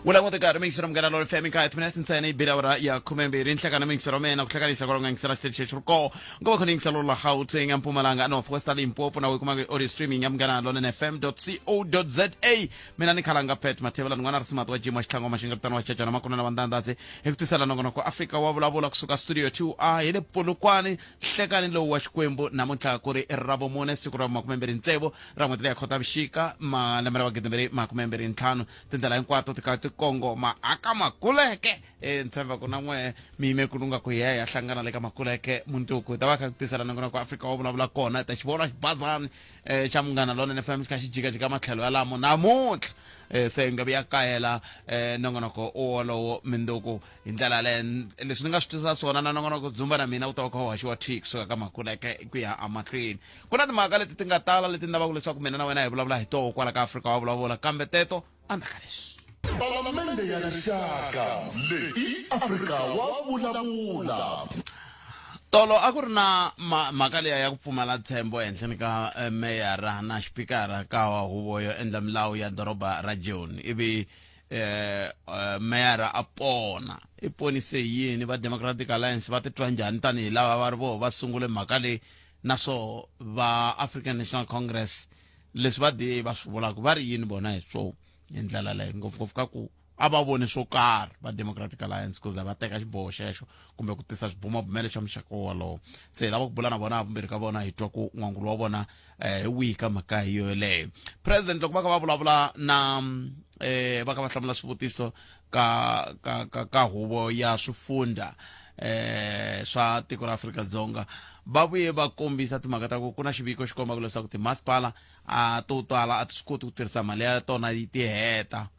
Wu languta nkarhi miyingiselo Munghana Lonene FM kaya timinete ntsena yi bile awara ya 12 nhlekani miyingiselo wa mina ku hlekanisa kwalomu nga yingisela xiteji xexi ri koho ngo va khona yingiselo la Gauteng Mpumalanga North West Limpopo na u kuma audio streaming ya Munghana Lonene FM co za. Mina ni khalanga Pet Mathevela ni n'wana ri simati wa Jim wa Xitlhangu wa Maxingaritano wa Xicacana Makunene wa Ndandadzi hi ku tisela nongonoko Afrika wa vulavula kusuka studio 2 a hi le Polokwane nhlekani lowu wa Xikwembu. Namuntlha ku ri Ravumune, siku ra 26 ra n'hweti leya Khotavuxika, malembe ra 2025. Tindlela hinkwato ti ka ti kongoma aka Makuleke. E ni tshemba ku na n'we mi yime ku lunga ku hi ya hlangana le ka Makuleke mundzuku. Hi ta va kha ku tisela nongonoko wa Afrika wa vulavula kona. Hi ta xi vona xibazani xa Munghana Lonene FM xi kha xi jikajika matlhelo ya lamo namuntlha. Se hi nga vi ya kayela nongonoko wolowo minduku. Hi ndlela yaleyo, leswi ni nga swi twisisa swona na nongonoko Dzumba na mina wu ta va kha wu haxiwa thwi kusuka ka Makuleke ku ya emahlweni. Ku na timhaka leti ti nga tala leti ni lavaka leswaku mina na wena hi vulavula hi toho kwala ka Afrika wa vulavula, kambe teto endzhaku ka leswi. Palamende ya Rixaka, leyi i Afrika wa vulavula. Tolo a ku ri na mhaka liya ya ku pfumala ntshembo ehenhleni ka meyara na xipikara ka huvo yo endla milawu ya doroba ra Joni, ivi meyara a pona. I ponise hi yini? Va Democratic Alliance va titwa njhani tanihi lava va ri voho va sungule mhaka leyi? Naswo va African National Congress leswi va DA va swi vulaka va ri yini vona hi swo hi ndlela leyi, ngopfungopfu ka ku a va voni swo karhi va Democratic Alliance ku za va teka xiboho xexo kumbe ku tisa xibumabumelo xa muxaka wolowo. Se hi lava ku bula na vona havumbirhi ka vona, hi twa ku n'wangulo wa vona hi wihi ka mhaka hi yoleyo. President loko va kha va vulavula na va kha va hlamula swivutiso ka ka ka ka huvo ya swifundha swa tiko ra Afrika-Dzonga, va vuye va kombisa timhaka ta ku ku na xiviko xi kombaka leswaku timasipala a to tala a ti swi koti ku tirhisa mali ya tona yi ti heta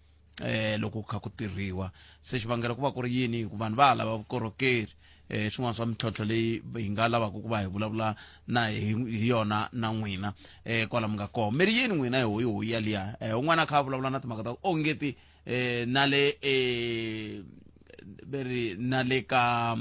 loko ku kha ku tirhiwa. Se xivangelo ku va ku ri yini? Hikuva vanhu va ha lava vukorhokeri. Swin'wana swa mintlhontlho leyi hi nga lavaka ku va hi vulavula na hi yona na n'wina kwala mi nga kona. Mi ri yini n'wina hi hoyihoyi yaliya? Un'wana a kha a vulavula na timhaka ta ku ongeti na le ve ri na le ka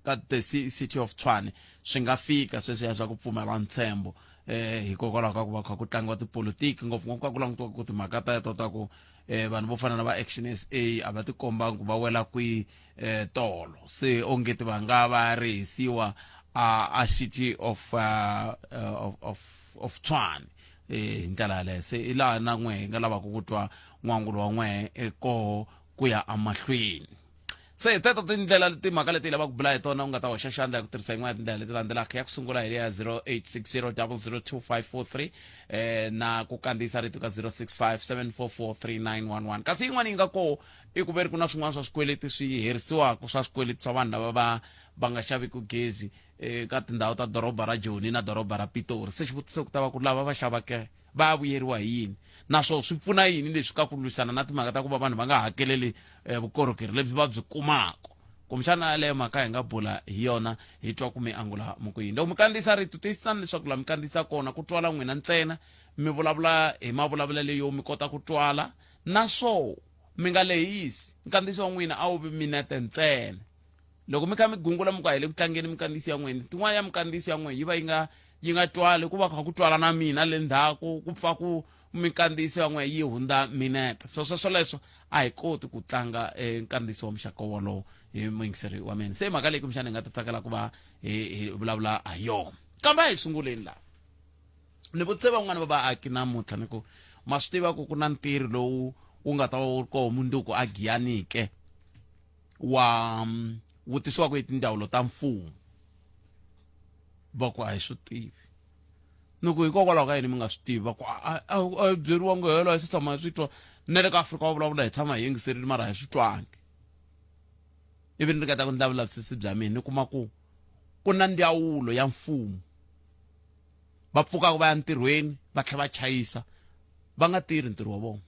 ka the City of Tshwane swi nga fika sweswiya swa ku pfumela ntshembo hikokwalaho ka ku va kha ku tlangiwa tipolitiki, ngopfungopfu ka ku langutiwa ku timhaka teto ta ku vanhu vo fana na va Action SA a va tikombangi ku va wela kwihi tolo. Se ongeti va nga va rihisiwa a City of Tshwane hi ndlela yaleyo. Se hi laha na n'we hi nga lavaka ku twa n'wangulo wa n'we koho ku ya emahlweni. Se teto tindlela timhaka leti hi lavaka ku bula hi tona, u nga ta hoxa xandla hi ku tirhisa yin'wana ya tindlela leti landzelaka. Ya ku sungula hi leya 0860002543 na ku kandziyisa rito ka 0657443911. Kasi yin'wana yi nga koho i ku ve ri ku na swin'wana swa swikweleti swi herisiwaka, swa swikweleti swa vanhu lava va nga xaviki gezi ka tindhawu ta doroba ra Joni na doroba ra Pitori. Se xivutiso ku ta va ku lava va xavaka va vuyeriwa hi yini, naswona swi pfuna yini leswi ka ku lwisana na timhaka ta ku va vanhu va nga hakeleli vukorhokeri lebyi va byi kumaka? Kumbexana yaleyo mhaka hi nga bula hi yona, hi twa ku mi angula mi ku yini. Loko mi kandziyisa rito, tiyisisani leswaku laha mi kandziyisa kona ku twala n'wina ntsena, mi vulavula hi mavulavulelo yo mi kota ku twala, naswo mi nga lehisi. Nkandziyiso wa n'wina a wu vi minete ntsena. Loko mi kha mi gungula mi ku a hi le ku tlangeni minkandziyiso ya n'wina, tin'wana ya minkandziyiso ya n'wina yi va yi nga twali, ku va kha ku twala na mina le ndzhaku, ku pfa ku minkandziyiso ya n'wina yi hundza minete. So sweswo leswo a hi koti ku tlanga nkandziyiso wa muxaka wolowo hi muyingiseri wa mina. Se mhaka leyi kumbexana hi nga ta tsakela ku va hi vulavula ha yona. Kambe a hi sunguleni laha. Ni vutise van'wani va vaaki namuntlha ni ku ma swi tiva ku ku na ntirho lowu wu nga ta va wu ri koho mundzuku a Giyani ke, wa vutisiwaka hi tindzawulo ta mfumo? Va ku a hi swi tivi. Ni ku hikokwalaho ka yini mi nga swi tivi? Va ku a hi byeriwangi helo, a hi se tshama hi swi twa. Na le ka Afrika wa vulavula hi tshama hi yingiserile mara a hi swi twangi. Ivi ni ringeta ku ndla vulavisisi bya mina, ni kuma ku ku na ndzawulo ya mfumo va pfukaka va ya ntirhweni va tlhela va chayisa va nga tirhi ntirho wa vona.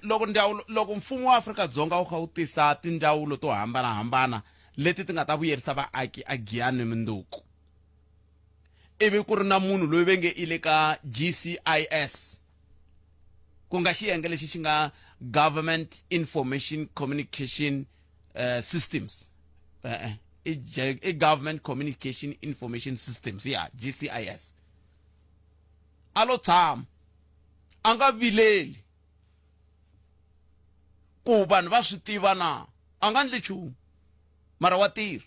Loko ndzawulo, loko mfumo wa Afrika-Dzonga wu kha wu tisa tindzawulo to hambanahambana leti ti nga ta vuyerisa vaaki a Giyani mundzuku, ivi ku ri na munhu loyi ve nge i le ka GCIS, ku nga xiyenge lexi xi nga Government Information Communication Systems, i Government Communication Information Systems, ya GCIS, a lo tshama a nga vileli. Ku vanhu va swi tiva na? A nga ndli nchumu mara wa tirha.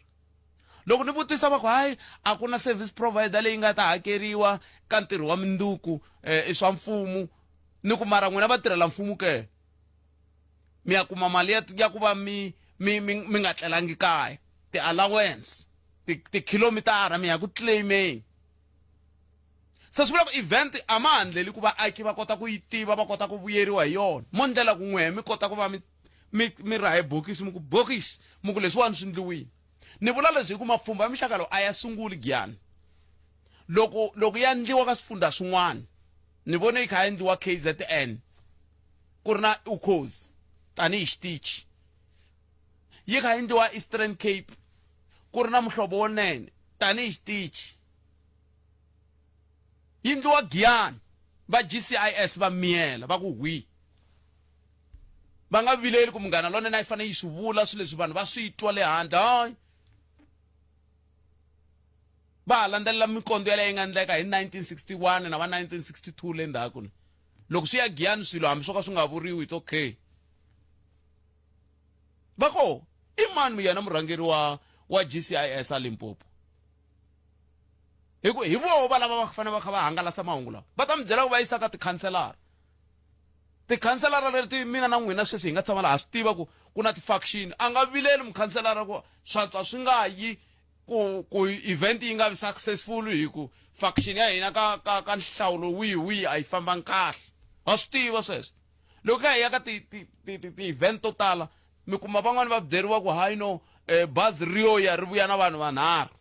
Loko ni vutisa va ku hayi a ku na service provider leyi nga ta hakeriwa ka ntirho wa minduku i swa mfumo. Ni ku mara n'wina vatirhela mfumo ke? Mi ya kuma mali ya ya ku va mi mi mi mi nga tlelangi kaya, ti-allowance, ti-kilomitara mi ya ku claim-eni. Se swi vula ku event a ma ha ndleli ku vaaki va kota ku yi tiva, va kota ku vuyeriwa hi yona. Mo ndlela ku n'wehe mi kota ku va mi mi mi rahe bokisi mi ku bokisi mi ku leswiwani swi ndliwile. Ni vula leswi hi ku mapfhumba ya muxaka lowu a ya sunguli Giyani. Loko loko ya ndliwa ka swifundha swin'wana ni vone yi kha ya ndliwa KZN ku ri na Ukhozi tanihi xitichi. Yi kha yi ndliwa Eastern Cape ku ri na Muhlovo Wonene tanihi xitichi. Yi ndliwa Giyani va GCIS va miyela va ku hwi. Va nga vileli ku Munghana Lonene a yi fanele yi swi vula swilo leswi vanhu va swi twa le handle. Hayi. Va ha landzelela minkondzo yaleyo yi nga endleka hi 1961 na va 1962 le ndzhaku le. Loko swi ya Giyani swilo hambi swo ka swi nga vuriwi it's okay. Va ko i mani yena murhangeri wa wa GCIS a Limpopo? Hi ku hi voho va lava va fanele va kha va hangalasa mahungu lawa. Va ta mi byela ku va yisa ka tikhanselara. Tikhanselara leti mina na n'wina sweswi hi nga tshama laha ha swi tiva ku ku na ti-faction. A nga vileli mukhanselara ku swa tswa swi nga yi ku ku event yi nga vi successful hi ku faction ya hina ka ka ka nhlawulo wihi wihi a yi fambangi kahle. Ha swi tiva sweswo. Loko hi ya ka ti ti ti ti ti-event to tala mi kuma van'wani va byeriwa ku hayi no bazi ri yo ya ri vuya na vanhu vanharhu.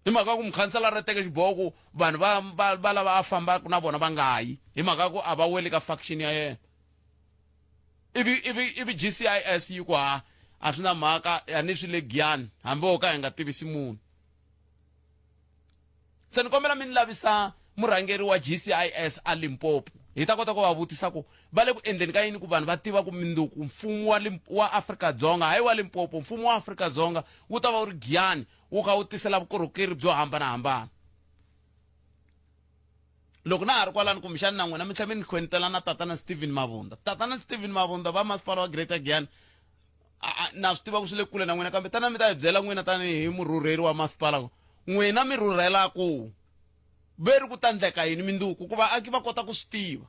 Hi mhaka ku mukhanselara teke xiboho ku vanhu va va va lava a fambaka na vona va nga yi hi mhaka ku a va weli ka faction ya yena. Ivi ivi ivi GCIS yi ku ha a swi na mhaka a ni swi le Giyani hambi wo ka hi nga tivisi munhu. Se ni kombela mi ni lavisa murhangeri wa GCIS a Limpopo hi ta kota ku va vutisa ku va le ku endleni ka yini ku vanhu va tiva ku minduku mfumo wa wa Afrika-Dzonga hayi wa Limpopo mfumo wa Afrika-Dzonga wu ta va wu ri Giyani wu kha wu tisela vukorhokeri byo hambanahambana. Loko na ha ri kwalano kumbexana na n'wina mi tlhela mi ni khwenitela na tatana Steven Mabunda. Tatana Steven Mabunda va masipala wa Greater Giyani na swi tiva ku swi le kule na n'wina kambe tana mi ta hi byela n'wina tanihi murhurheri wa masipala ku n'wina mi rhurhela ku ve ri ku ta ndleka yini minduku ku vaaki va kota ku swi tiva.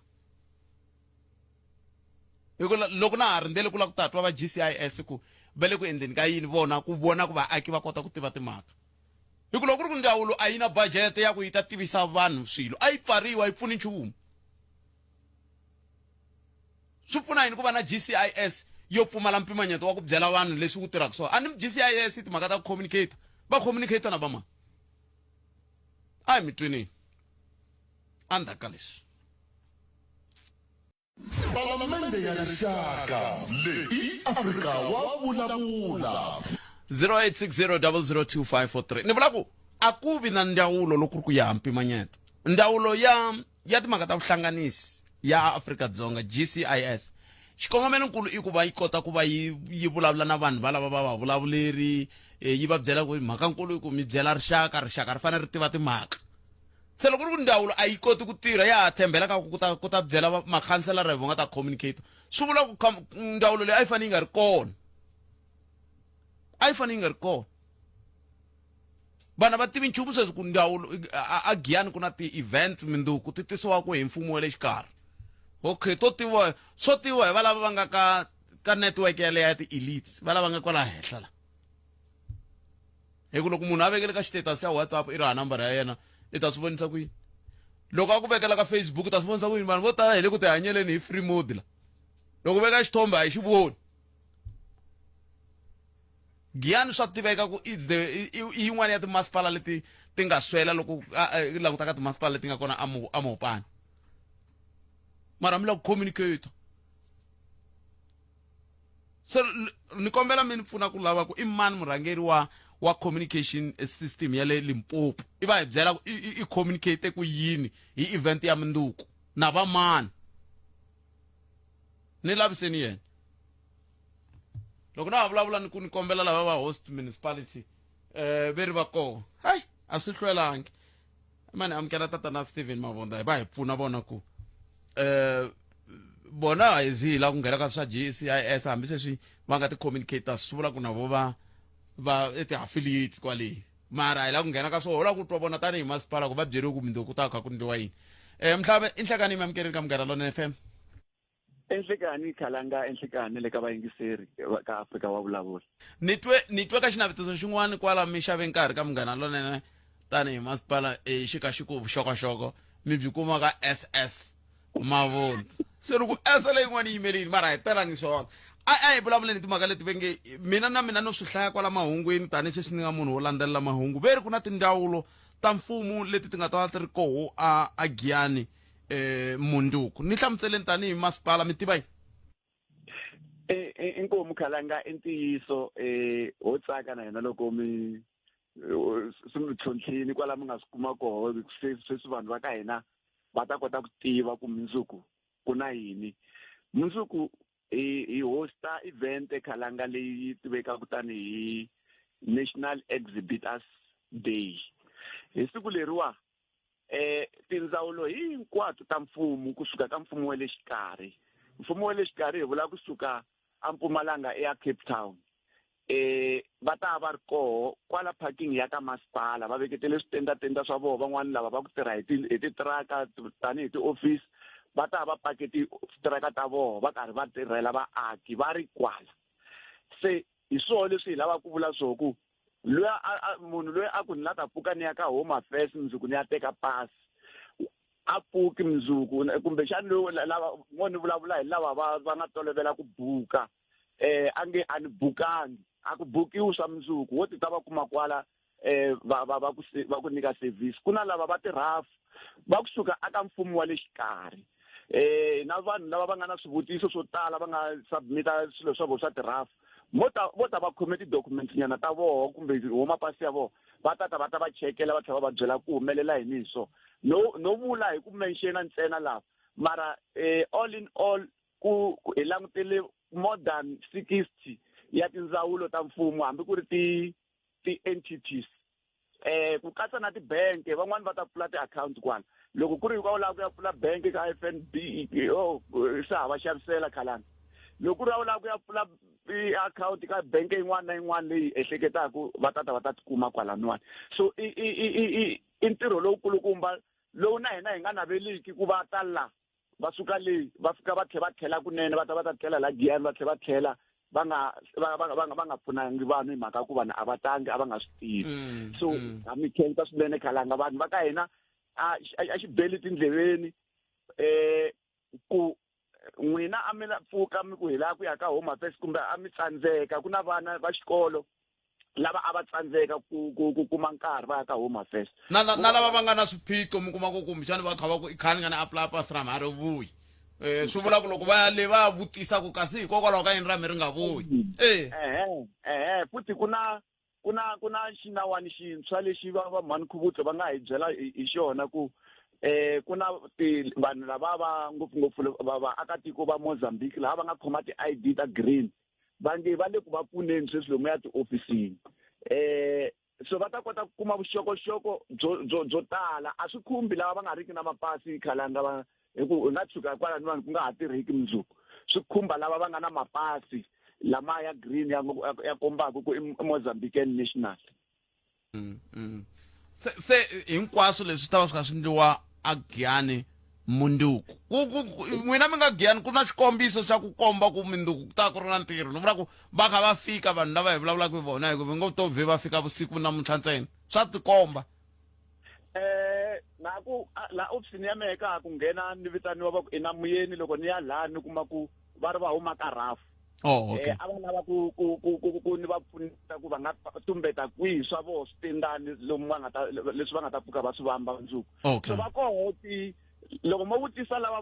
Hi ku loko na ha rindzele ku lava ku ta twa va GCIS ku va le ku endleni ka yini vona ku vona ku vaaki va kota ku tiva timhaka. Hi ku loko ku ri ku ndzawulo a yi na budget ya ku yi ta tivisa vanhu swilo a yi pfariwa a yi pfuni nchumu. Swi pfuna yini ku va na GCIS yo pfumala mpimanyeto wa ku byela vanhu leswi wu tirhaka swona? A ni GCIS timhaka ta ku communicate va communicate na vamani? A hi mi tweneni endzhaku ka leswi. Palamende ya Rixaka leyi i Afrika wa vulavula. 0860002543 ni vula ku a ku vi na ndzawulo loko ku ri ku ya mpimanyeto ndzawulo ya ya timhaka ta vuhlanganisi ya Afrika-Dzonga GCIS xikongomelonkulu i ku va yi kota ku va yi yi vulavula na vanhu valava va va vulavuleri yi va byela ku mhakankulu i ku mi byela rixaka rixaka ri fanele ri tiva timhaka se loko ri ku ndzawulo a yi koti ku tirha ya ha tshembela ka ku ta ku ta byela makhanselara hi nga ta communicate swi vula ku ndzawulo leyi a yi fanele yi nga ri kona a yi fanele yi nga ri kona vana va tivi nchumu sweswi ku ndzawulo a Giyani ku na ti-events minduku ti tisiwaka hi mfumo wa le xikarhi okay to tiviwa swo tiviwa hi valava va nga ka ka network yaleyo ya ti-elites va lava nga kwala henhla la hi ku loko munhu a vekele ka xitetasi xa WhatsApp i ri ha nambara ya yena i ta swi vonisa ku yini loko a ku vekela ka Facebook u ta swi vonisa ku yini vanhu vo tala hi le ku tihanyeleni hi free mode la loko veka xithombe a hi xi voni Giyani swa tiveka ku it's the i yin'wana ya timasipala leti ti nga swela loko languta ka timasipala leti nga kona a Mopani mara mi la ku communicate se ni kombela mi ni pfuna ku lava ku i mani murhangeri wa wa communication system ya le Limpopo i va hi byela ku i communicate ku yini hi event ya munduku na va mani ni laviseni yena loko na ha vulavula ni ku ni kombela lava va host municipality eh ve ri va kona hayi a swi hlwelangi mani amukela tatana Steven Mavonda hi va hi pfuna vona ku eh Vona hi zi hi lava ku nghena ka swa GCIS, hambi sweswi va nga ti-communicators, swi vula ku na vo va va i ti-affiliates kwale, mara hi lava ku nghena ka swona, ho lava ku twa vona tanihi masipala ku va byeriwe ku mundzuku ku ta kha ku ndliwa yini. Mhlave i nhlekani, mi amukeleni ka Munghana Lonene FM. Enhlekani Khalanga, enhlekani le ka vayingiseri ka Afrika wa Vulavula. Ni twe ka xinavetiso xin'wana kwala mi xave nkarhi ka Munghana Lonene tanihi masipala, xi ka xi ku vuxokoxoko mi byi kuma ka SS Mavundza. Se ni ku S leyin'wana yi yimelini, mara a hi telangi swona. A hi vulavuleni timhaka leti ve nge mina na mina no swi hlaya kwala mahungwini, tanihi sweswi ni nga munhu wo landzelela mahungu, ve ri ku na tindzawulo ta mfumo leti ti nga ta va ti ri koho a Giyani munduku. Ni hlamuseleni tanihi masipala, mi tiva yini? Inkomu Khalanga, i ntiyiso, ho tsaka na hina loko mi swi mi tlhontlhini kwala mi nga swi kuma koho. Sweswi vanhu va ka hina va ta kota ku tiva ku mundzuku ku na yini. Mundzuku hi hosta event eKhalanga leyi tivekaka tanihi National Exhibitors Day. Hi siku leriwa, tindzawulo hinkwato ta mfumo, kusuka ka mfumo wa le xikarhi, mfumo wa le xikarhi hi vula kusuka aMpumalanga eya Cape Town, va ta va ri koho kwala parking ya ka masipala, va veketele switendatenda swa vona. Van'wani lava va ku tirha hi titiraka tanihi tiofisi va ta va pake titiraka ta vona, va karhi va tirhela vaaki va ri kwala. Se hi swona leswi hi lavaka ku vula swo ku loyi a munhu loyi a ku ni la ta pfuka ni ya ka Home Affairs mundzuku ni ya teka pasi, a pfuki mundzuku. Kumbexani loyi lava ngo ni vulavula hi lava va nga tolovela ku buka, a nge a ni bukangi, a ku bukiwi swa mundzuku, wo ti ta va kuma kwala, va ku nyika service. Ku na lava va ti-RAF va kusuka aka mfumo wa le xikarhi, na vanhu lava va nga na swivutiso swo tala, va nga submita swilo swa vona swa ti-RAF, vo ta va khome ti-documents nyana ta voho kumbe ho mapasi ya vona, va ta ta va ta va chekela, va tlhela va va byela ku humelela yini hi so. No vula hi ku mentiona ntsena lava, mara all in all ku hi langutele more than 60 ya tindzawulo ta mfumo, hambi ku ri ti-entities, ku katsa na tibank. Van'wani va ta pfula ti-account kwala. Loko ku ri ka u lava ku ya pfula bank ka FNB, oh, swa ha va xavisela Khalanga. Loko ku ri u lava ku ya pfula i-akhawunti ka bank yin'wana na yin'wana leyi ehleketaka, va ta ta va ta tikuma kwalaniwani. So i ntirho lowukulukumba lowu na hina hi nga naveliki ku va ta la va suka le, va fika va tlhela va tlhela kunene, va ta va ta tlela la Giyani, va tlhela va tlhela va nga va va va va nga pfunangi vanhu hi mhaka ku vanhu a va tangi, a va nga swi tivi. So ha mi khensa swinene Khalanga. Vanhu va ka hina a xi beli tindleveni ku n'wina a mi la pfuka mi ku hi lava ku ya ka Home Affairs kumbe a mi tsandzeka, ku na vana va xikolo lava a va tsandzeka ku kuma nkarhi va ya ka Home Affairs. Na lava va nga na swiphiqo, mi kuma ku kumbexani va kha va ku i khale ni nga ni apply pasi ra ha ri vuyi, swi vula ku loko va ya le va ya vutisa ku kasi hikokwalaho ka yini ra mi ri nga vuyi. Ehe, futhi ku na xinawani xintshwa lexi va mhani Khuvutlo va nga hi byela hi xona ku ku na ti vanhu lava va ngopfungopfu va vaakatiko va Mozambique laha va nga khoma ti-ID ta green, va nge va le ku va pfuneni sweswi lomuya tiofisini, so va ta kota ku kuma vuxokoxoko byo tala. A swi khumbi lava va nga riki na mapasi, Khalanga, va hi ku hi nga tshuka kwalaniwani ku nga ha tirheki mundzuku. Swi khumba lava va nga na mapasi lama ya green ya kombaka ku i Mozambican national. Se hinkwaswo leswi swi ta va swi kha swi endliwa a Giyani munduku. Ku n'wina mi nga Giyani, ku na xikombiso xa ku komba ku minduku ku ta ku ri na ntirho? Ni vula ku va kha va fika vanhu lava hi vulavulaka hi vona, hi ku vi ngo to vhe va fika vusiku namuntlha ntsena, swa tikomba. Na ku la ofisini ya mehe ka ha ku nghena ni vitaniwa, va ku i na muyeni. Loko ni ya laha ni kuma ku va ri va huma ka RAF. Oh, okay. A va lava ku ni va pfuneta ku va nga tumbeta kwihi swa voho switendani lomu va nga ta leswi va nga ta pfuka va swi vamba mundzuku. So va koho ti loko mo vutisa lava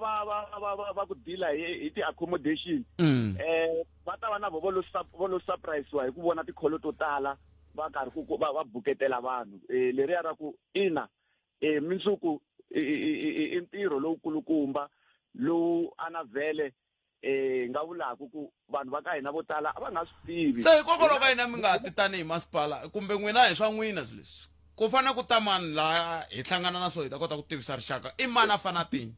va ku deala hi ti-accommodation, va ta va na vo vo lo surprise-iwa hi ku vona tikholo to tala va karhi ku va buketela vanhu. Leriya ra ku ina, mindzuku i ntirho lowukulukumba lowu ana vhele nga vulaka ku vanhu va ka hina vo tala a va nga swi tivi. Se hikokwalaho ka hina mi nga ti tanihi masipala kumbe n'wina hi swa n'wina swilo leswi ku fanele ku ta mani laha hi hlangana na swo hi ta kota ku tivisa rixaka, i mani a fana tini?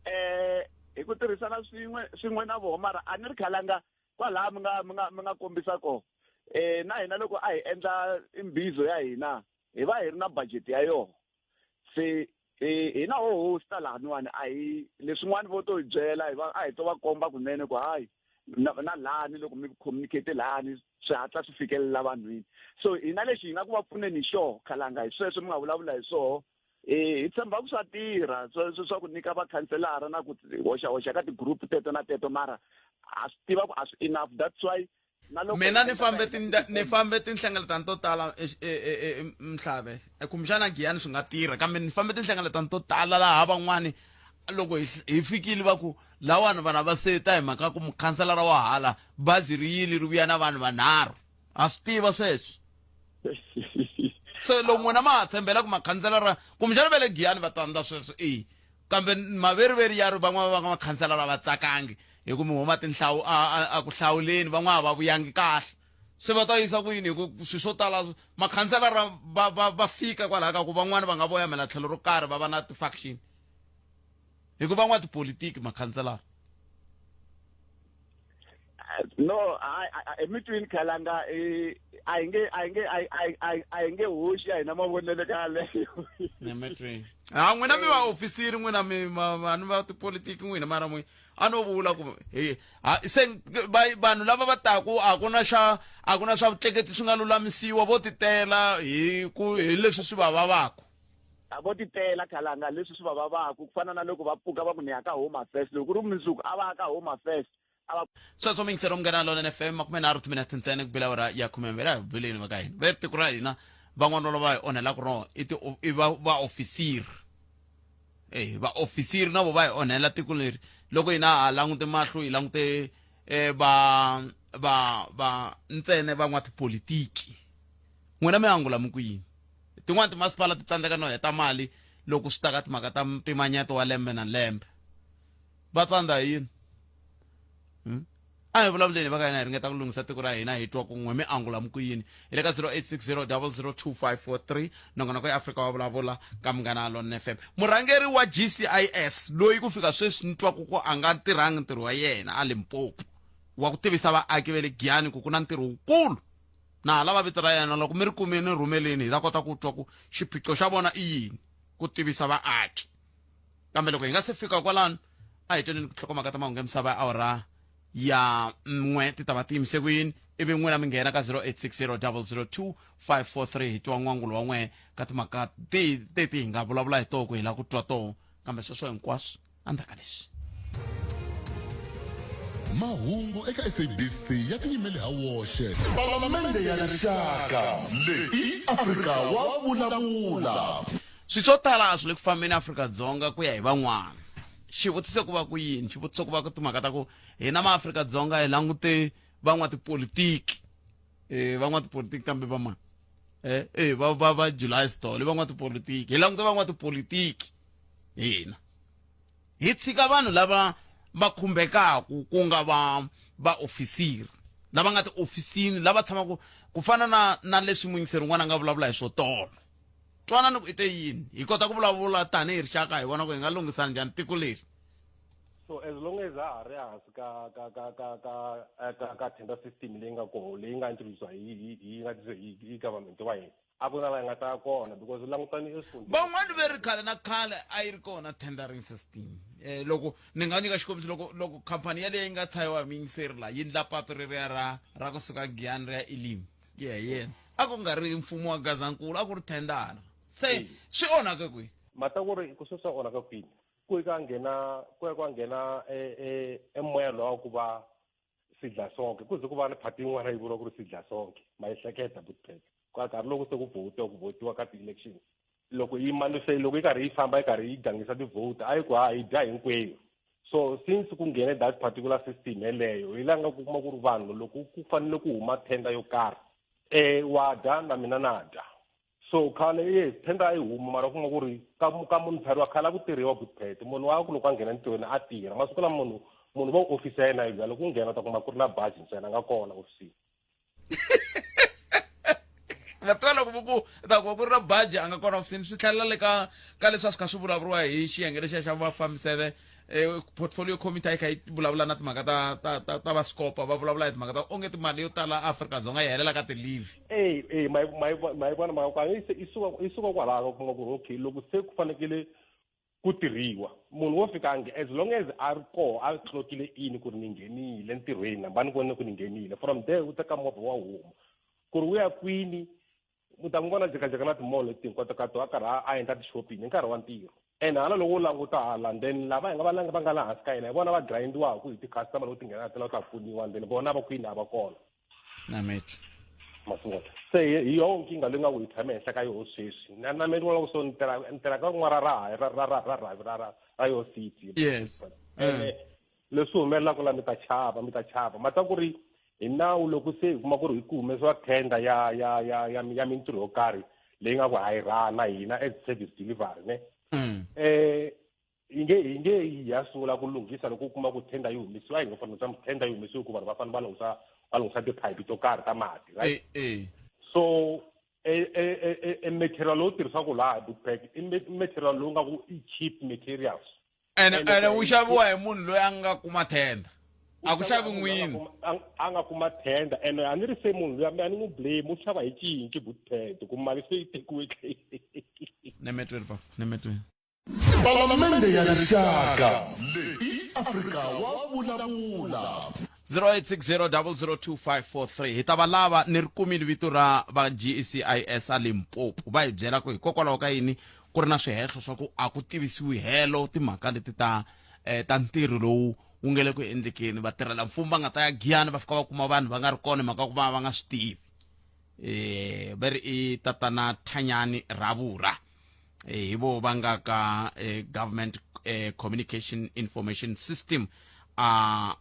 Eh Hi ku tirhisana swin'we swin'we na voho mara a ni ri khalanga kwalaha mi nga mi nga mi nga kombisa koho eh na hina loko a hi endla imbizo ya hina hi va hi ri na budget ya yona se eh, hina ho hosta lahaniwani a hi leswin'wana vo to hi byela hi va a hi to va komba kunene ku hayi na na lani loko mi communicate lani swi hatla swi fikelela vanhwini so hina lexi hi nga ku va pfuneni hi xoho khalanga hi sweswo mi nga vulavula hi swoho eh hi tshemba ku swa tirha sweswo swa ku nyika vakhanselara na ku hoxa hoxa ka ti-group teto na teto mara a swi tiva ku a swi enough that's why na loko mina hi ni endla fambe ta hina ni fambe tinhlengeletano to tala mhlave kumbexana giyani swi nga tirha kambe ni fambe tinhlengeletano to tala laha van'wani loko hi fikile va ku lawani vanhu va seta hi mhaka ku mukhanselara wa hala bazi ri yile ri vuya na vanhu vanharhu ha swi tiva sweswo se loko n'wina ma ha tshembela ku makhanselara kumbexana va le giyani va ta endla sweswo e kambe maveriveri ya ri van'wana va nga makhanselara va tsakangi hi ku mi huma tinhlawu a ku hlawuleni van'wana a va vuyangi kahle se va ta yisa ku yini hi ku swilo swo tala makhanselara va va va fika kwalaha ka ku van'wana va nga voyamela tlhelo ro karhi va va na ti-faction hi ku van'wa tipolitiki makhanselara no emitwini khalanga a hi nge a hi nge a hi nge hoxi ya hina mavonelo ka yaleyo emitwini ha n'wina mi vaofisiri n'wina mi vanhu va tipolitiki n'wina mara n'wi a no vula ku he se vanhu lava va taku a ku na xa a ku na swa vutleketli swi nga lulamisiwa vo titela hi ku hi leswi swi va vavaku a vo titela khalanga leswi swi va vavaku ku fana na loko va pfuka va ku ni ya ka home affairs loko ku ri mundzuku a va ya ka home affairs a va sweswo mingisero munghana lonene fm 30 timinete ntsena ku bela awara ya 12 a hi buleni va ka hina va ri tiko ra hina van'wana lava hi onhelaka rona i ti i va vaofisiri eh vaofisiri na vo va hi onhela tiko leri loko hina ha langute mahlo hi langute eh va va va ntsena van'watipolitiki n'wina mi angula mi ku yini tin'wani timasipala ti tsandzeka no heta mali loko swi ta ka timhaka ta mpimanyeto wa lembe na lembe va tsandza hi yini hmm? a hi vulavuleni va ka hina hi ringeta ku lunghisa tiko ra hina hi twa kun'we mi angula mi ku yini hi le ka 0860 002543 nongonoko ya afrika wa vulavula ka munghana lon fm murhangeri wa gcis loyi ku fika sweswi ni twaku ku a nga tirhangi ntirho wa yena a limpopo wa ku tivisa vaaki va le giyani ku ku na ntirho wukulu na ha lava vito ra yena loko mi ri kumini rhumeleni hi ta kota ku twa ku xiphiqo xa vona i yini ku tivisa vaaki kambe loko hi nga se fika kwalano a hi tweneni ku tlhokomaka ta mahungu ya misava ya awara ya n'we ti ta va ti yimise ku yini ivi n'wina mi nghena ka 0860 002 543 hi twa n'wangulo wa n'we ka timhaka teti hi nga vulavula hi toho ku hi lava ku twa toho kambe sweswo hinkwaswo endzhaku ka leswi mahungu eka sabc ya tiyimele ha woxe palamende ya rixaka leyi i afrika wa vulavula swilo swo tala a swi le ku fambeni afrika-dzonga ku ya hi van'wana xivutiso ku va ku yini xivutiso ku va ku timhaka ta ku hina maafrika-dzonga hi langute van'watipolitiki um van'watipolitiki kambe va mani eh eh va va va July Sithole van'watipolitiki hi langute van'watipolitiki hina hi tshika vanhu lava va khumbekaku ku nga va vaofisiri lava nga tiofisini lava tshamaka ku fana na na leswi muyingiseri un'wana a nga vulavula hi swo tolo twanani ku i te yini hi kota ku vulavula tanihi rixaka hi vona ku hi nga lunghisana njhani tiko leri so as long as ha ha ri hansi ka ka ka ka ka eh, ka ka tender system leyi nga koho leyi nga introduce hi hi hi nga hi hi government wa hina a ku na la hi nga ta ya kona because langutani esifundeni van'wani ve ri khale na khale a yi ri kona tendering system eh, loko ni nga nyika xikombiso loko loko khampani yaleyo yi nga tshayiwa hi muyingiseri laha yi ndla patu reriya ra ra kusuka giyani ri ya elimi ku ya hi yena a ku nga ri mfumo wa gazankulu a ku ri thendara se swi onhake kwihi mhaka ku ri ku se swi onhaka kwini ku yi ka nghena ku ya ka nghena e e e moya lowa ku va sidla sonke ku ze ku va ni phati yin'wana yi vuriwa ku ri sidla sonke ma yi hleketa butpet ka nkarhi loko se ku vhotiwa ku vhotiwa ka ti-elections loko yi manise loko yi karhi yi famba yi karhi yi gangisa ti-vote a yi ku ha yi dya hinkwerhu so since ku nghene that particular system yeleyo hi la nga ku kuma ku ri vanhu loko ku fanele ku huma tender yo karhi um wa dya na mina na dya so khale yes tender a yi huma mara u kuma ku ri ka ka munhu phela khale a ku tirhiwa butpet munhu wa ku loko a nghena entirhweni a tirha masiku lama munhu munhu va ofisi ya yena yi loko u nghena u ta kuma ku ri na baji ntsena a nga kona ofisini va tiva loko ku ta kuma ku ri na baji a nga kona ofisini swi tlhelela le ka ka leswi a swi kha swi vulavuriwa hi xiyenge lexiya xa mafambisele Portfolio committee a yi kha yi vulavula na timhaka ta ta ta ta va scopa, va vulavula hi timhaka ta onge timali yo tala Afrika-Dzonga yi helela ka ti-leave. E e ma ma yi vona mhaka ku yi suka, yi suka kwalaho, ku nga ku ri okay loko se ku fanekele ku tirhiwa, munhu wo fika ange as long as a ri koho a clockile in ku ri ni nghenile ntirhweni, hamba ni vone ku ni nghenile, from there u teka movha wa huma ku ri u ya kwini. U ta n'wi vona jekajeka na timall leti hinkwato ka to, a karhi a endla ti-shopping hi nkarhi wa ntirho. And hala loko u languta hala, then lava hi nga va va nga la hansi ka yena, hi vona va grindiwaku hi ti-customer loko ti nghena ti lava ku ta pfuniwa, and then vona va kwini, a va kona. Nametho. Masungula se hi yoho nkingha leyi nga ku hi tshame henhla ka yoho sweswi. Na me ni vona ku so ni tirha ka rin'wana ra rhavi ra yo city. Ene leswi humelelaka la, mi ta chava, mi ta chava mata ku ri hi nawu loko se hi kuma ku ri hi ku humesiwa tender ya mintirho yo karhi leyi nga ku ha yi rhana hina as service delivery ne. Hi nge hi ya sungula ku lunghisa loko u kuma ku tender yi humesiwa, hi nga for example tender yi humesiwe ku vanhu va fanele va lunghisa tiphayiphi to karhi ta mati, right? So e material lowu tirhisiwaka laha hi bookpack i material lowu nga ku i cheap materials. Ene wu xaviwa hi munhu loyi a nga kuma tender, a ku xavi n'wini. A nga kuma tender, ene a ni ri se munhu luya a ni n'wi blame, u xava hi cinci bookpad ku mali se yi tekiwe. Nemetweni pa nemetweni. Palamende ya Rixaka, leyi Afrika wa vulavula. 0860002543. Hi ta va lava ni ri kumile vito ra va GECIS a Limpopo, va hi byela ku hikokwalaho ka yini ku ri na swihehlo swa ku a ku tivisiwi helo timhaka leti ta ntirho lowu wu nge le ku endlekeni, vatirhela mfumo va nga ta ya Giyani va fika va kuma vanhu va nga ri kona hi mhaka ku va va nga swi tivi. Va ri i tatana Thanyani Ravura, hi vo va nga ka government communication information system a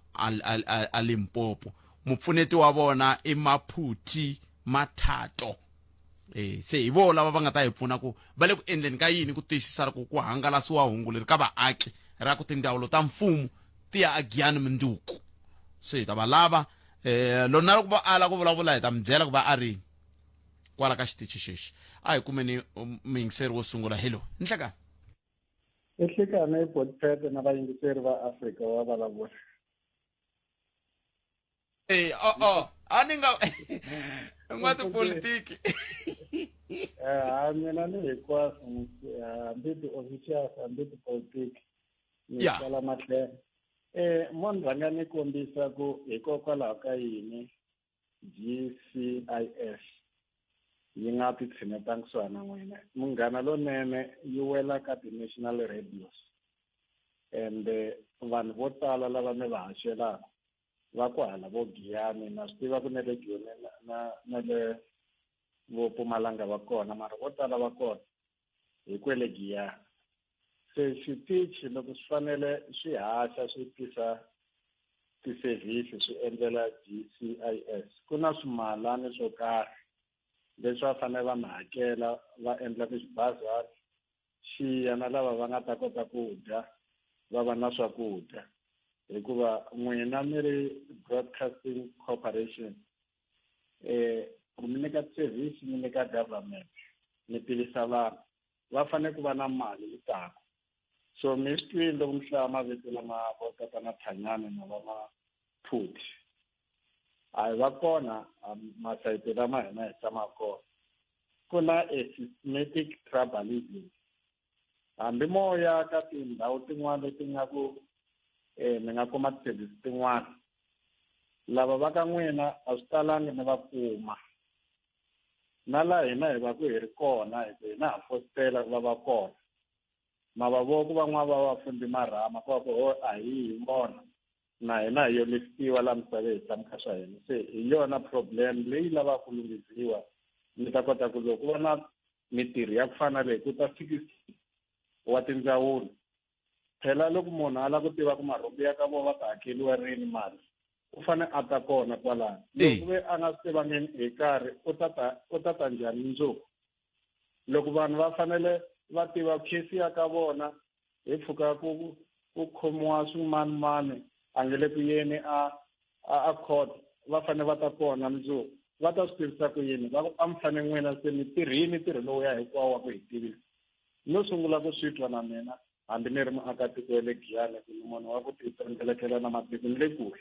Limpopo. Mupfuneti wa vona i Maphuti Mathato. Se hi vo lava va nga ta hi pfuna ku va le ku endleni ka yini ku tiyisisa ku ku hangalasiwa hungu leri ka vaaki ra ku tindzawulo ta mfumo ti ya aGiyani munduku. Se hi ta va lava lona loko va ala ku vulavula, hi ta mi byela ku va a rini kwala ka xitichi xexi. A hi kumeni muyingiseri wo sungula. Hello, nhlekani. Ehlekane, Botpete na vayingiseri va Afrika wa vulavula. Eh, oh, a ni nga n'watipolitiki. Ha, mina ni hinkwaswo, hambi ti-officials, hambi tipolitiki, ni tsala matlhelo. Mo ni rhanga ni kombisa ku hikokwalaho ka yini GCIS yi nga ti tshinetangi kusuhana na n'wina. Munghana Lonene yi wela ka ti-national radios, and vanhu vo tala lava mi va haxelaka va ku hala vo Giyani, na swi tiva ku na le Joni na le vo Mpumalanga va kona, mara vo tala va kona hi kwele Giyani. Se xitichi loko swi fanele swi haxa swi tisa ti-service swi endlela GCIS, ku na swimalani swo karhi leswi va fanele va mi hakela, va endla ku xibazana xiya na lava va nga ta kota ku dya, va va na swakudya, hikuva n'wina mi ri broadcasting corporation, ku mi nyika service, mi nyika government, mi tivisa vanhu, va fanele ku va na mali yi taku. So mi swi twini loko mi hlaya mavito lama vo tatana Thanyani na va Maphuti, a hi va kona masayiti lama hina hi tshamaka kona. Ku na a systematic tribalism, hambi moya ka tindhawu tin'wana leti nga ku mi nga kuma ti-service tin'wana, lava va ka n'wina a swi talangi mi va kuma. Na laha hina hi va ku hi ri kona, hi ku hina ha fositela ku va va kona, ma va vo ku van'wana va va fundi marhama ku va ku ho a hi hi vona na hina hi yo liftiwa laha misaveni, hi tshama ka swa hina. Se hi yona problem leyi lavaka ku lunghisiwa. Mi ta kota ku loko ku va na mitirho ya ku fana leyi, ku ta 60 wa tindzawulo. Phela loko munhu a lava ku tiva ku marhumbi ya ka vona va ta hakeriwa rini mali, u fane a ta kona kwalano. Loko ve a nga swi tivangeni hi nkarhi, u ta ta njhani mundzuku? Loko vanhu va fanele va tiva case ya ka vona, hi pfuka ku khomiwa swin'wanimani, a nge le ku yeni a court, va fanele va ta kona mundzuku, va ta swi tivisa ku yini? Va ku a mi fane n'wina se mi tirhini ntirho lowu ya hinkwawo wa ku hi tivisa. No sungula ku swi twa na mina. Hambi ni ri muakatiko wa le Giyani, ku ni munhu wa ku titsendzelekela na matiko ni le kule.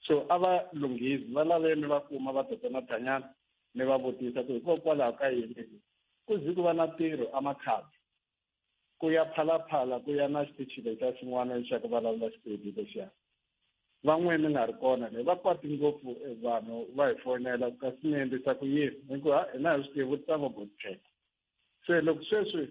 So a va lunghizi, va laveni va kuma va tota na thanyana ni va vutisa ku hikokwalaho ka yini ku zi ku va na ntirho emakhabi ku ya phalaphala ku ya na xitichi lexa xin'wana lexaku vulavula Xipedi lexiya. Van'we mi nga ri kona le va kwati ngopfu eh, vanhu va hi fonela kasi mi endlisa ku yini hi ku ha hina hi swi tivi vutisa vo Godfrey. Se loko sweswi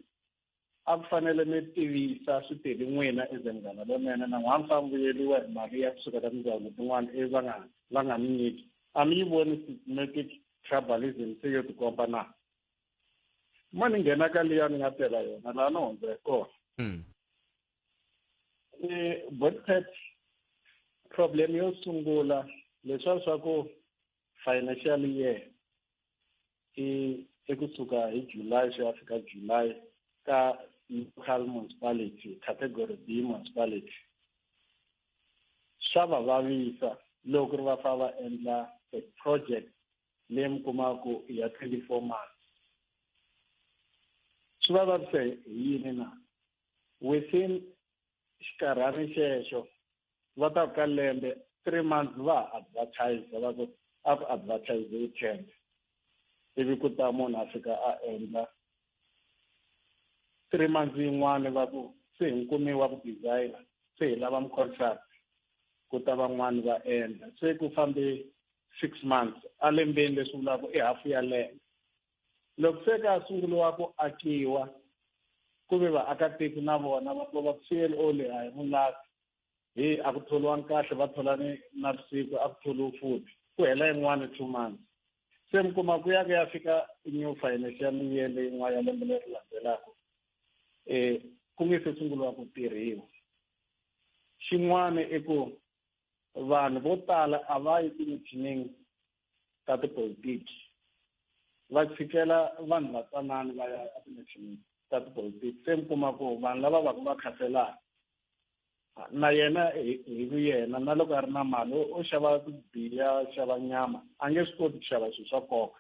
a ku fanele mi tivisa switeli n'wina as munghana lonene na n'wana fa vuyeliwa hi mali ya kusuka ka tindzawulo tin'wana ivi va nga va nga mi nyiki, a mi yi voni systematic tribalism se yo tikomba na? Mo ni nghena ka liya ni nga tela yona laha ni hundza hi kona. Botpet problem yo sungula leswiya swa ku financial year i i kusuka hi July swi ya fika July ka local municipality category B municipality swa va vavisa loko ri va fa va endla a project leyi mi kumaka ya 24 months. Swi va vavisa hi yini na? Within xikarhani xexo va ta ku ka lembe 3 months va ha advertise, va ku a ku advertise tender, ivi ku ta munhu a fika a endla 3 months yin'wana va ku se hi nkumiwa ku designer, se hi lava mu-contract, ku ta van'wani va endla, se ku fambe 6 months a lembeni, leswi vulaka i hafu ya lembe. Loko se ka sunguriwa ku akiwa, ku ve vaakatiko na vona va ku va CLO leyi a hi vulaki hi a ku tholiwangi kahle, va tholani navusiku, a ku tholiwi futhi, ku hela yin'wana 2 months, se mi kuma ku ya ku ya fika new financial year leyin'wana ya lembe leri landzelaka ku nge se sunguriwa ku tirhiwa. Xin'wana i ku vanhu vo tala a va yi timithinini ta tipolitiki, va tshikela vanhu va tsanani va ya etimithinini ta tipolitiki, se mi kuma ku vanhu lava va ku va khaselaka na yena hi vuyena na loko a ri na mali o xava tibiya, xava nyama, a nge swi koti ku xava swilo swa nkoka.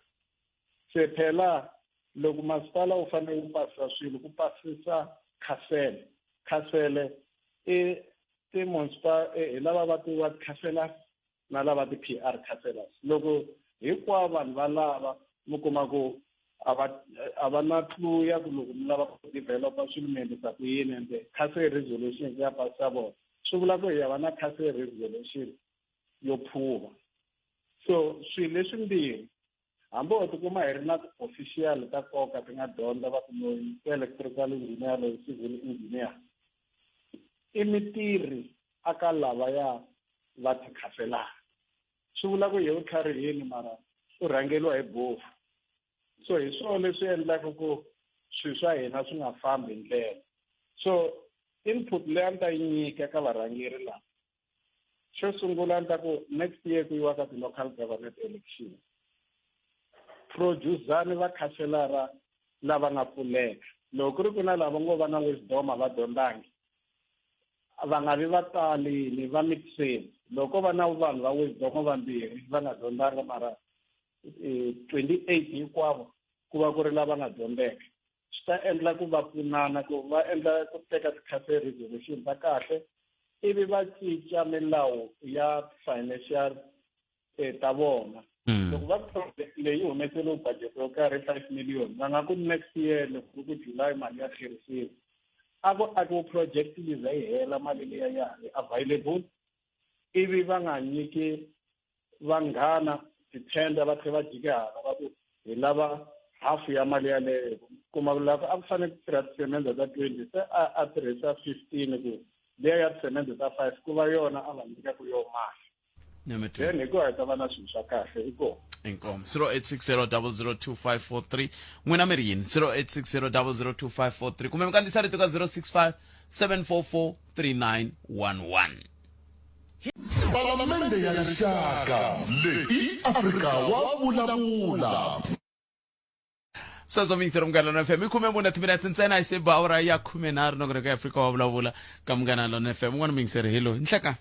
Se phela loko masipala wu fanele wu pasisa swilo, ku pasisa khasele, khasele i ti-municipal hi lava va ti-ward councillors na lava ti-PR councillors. Loko hinkwavo vanhu va lava mi kuma ku a va na clue ya ku loko mi lava ku developa swilo mi endlisa ku yini, ende council resolution ya pasisa vona, swi vula ku hi ya va na council resolution yo phuva. So swilo leswimbirhi, hambi ho tikuma hi ri na ti-official ta nkoka ti nga dyondza va ku loyi electrical engineer, loyi civil engineer, i mitirhi aka lavaya va tikhaselaka, swi vula ku ye u tlharihini mara u rhangeriwa hi bofu. So hi swona leswi endlaka ku swilo swa hina swi nga fambi hi ndlela. So input leyi a ni ta yi nyika ka varhangeri lava, xo sungula ni ta ku next year ku yiwa ka ti-local government election, producer-ni va khaselara lava nga pfuleka. Loko ku ri ku na lava ngo va na wisdom a va dyondzangi, va nga vi va talini, va mixeni. Loko va na vanhu va wisdom vambirhi va nga dyondzanga, mara 28 hinkwavo ku va ku ri lava nga dyondzeka, swi ta endla ku va pfunana ku va endla ku teka ti-council resolution ta kahle, ivi va cinca milawu ya financial ta vona. Loko va project leyi humeseliwe budget yo karhi 5 million, va nga ku next year loko ku July mali ya tlherisiwa, a ku akiwe project yi za yi hela, mali leya ya ha ri available, ivi va nga nyiki vanghana tithenda va tlhela va jika hala va ku hi lava hafu ya mali yaleyo. Kuma loko a ku fanele ku tirha tisemende ta 20, se a tirhisa 15, ku liya ya tisemende ta 5 ku va yona a va nyikaku yo mali, then hi ku hi ta va na swilo swa kahle i kona. Inkomu. 0860002543, n'wina mi ri yini? 0860002543, kumbe mi kandziyisa rito ka 065 744 3911. Palamende ya Rixaka leyi Afrika wa vulavula. Sweswo miyingiseri Munghana Lona FM, i 14 timinete ntsena yi se ba awara ya 13, nongonoko ya Afrika wa vulavula ka Munghana Lona FM. Un'wana muyingiseri, hello, nhleka.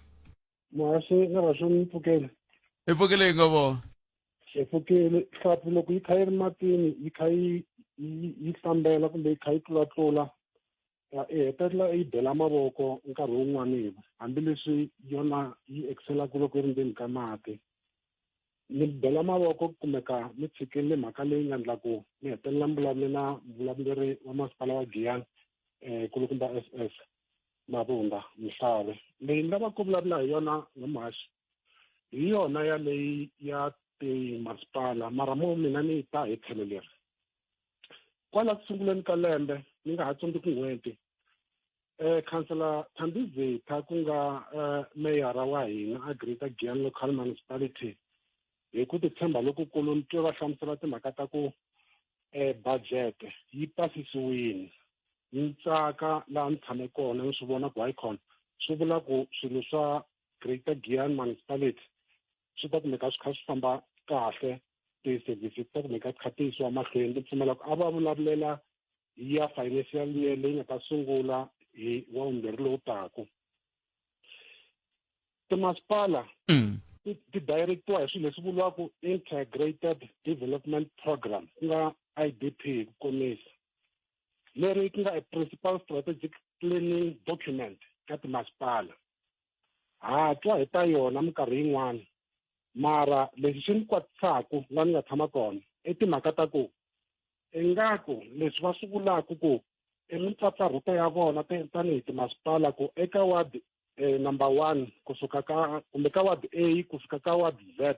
Muhaxi na vaxoni, mi pfukele? Hi pfukele, hi nga vona. Hi pfukile. Hlampfi loko yi kha yi ri matini, yi kha yi yi hlambela kumbe yi kha yi tlulatlula. I hetelela yi bela mavoko nkarhi wun'wani, hambileswi yona yi excelaka loko yi ri ndzeni ka mati. Ni bela mavoko ku kumeka mi tshikelele mhaka leyi nga endla ku mi hetelela mi vulavule na muvulavuleri wa masipala wa Giyani, kulukumba SS Mabunda Mhlave. Leyi ni lavaka ku vulavula hi yona n'wamuhaxi hi yona yaleyi ya timasipala, mara mo mina ni ta hi tlhelo leri. Kwala ku sunguleni ka lembe, ni nga ha tsundzuki n'hweti, Khansela Thandi Zitha, ku nga meyara wa hina a Greater Giyani Local Municipality, hi ku titshemba lokukulu ni twe va hlamusela timhaka ta ku budget yi pasisiwile. Ni tsaka laha ni tshame kona ni swi vona ku hayikhona swi vula ku swilo swa Greater Giyani Municipality swi ta kumeka swi kha swi famba kahle, ti-services ta kumeka ti kha ti yisiwa mahlweni. Ni pfumela ku a va vulavulela ya financial year leyi nga ta sungula hi wa vumbirhi lowu taku. Timasipala ti directiwa hi swilo leswi vuriwaka Integrated Development Program, ku nga IDP hi ku komisa, leri ku nga a principal strategic planning document ka timasipala. Ha twa hi ta yona minkarhi yin'wana, mara lexi xi ni kwatisaku laha ni nga tshama kona i timhaka ta ku ingaku leswi va swi vulaka ku i mimpfapfarhuto ya vona tanihi timasipala, ku eka ward number 1 kusuka ka, kumbe ka ward A kusuka ka ward Z,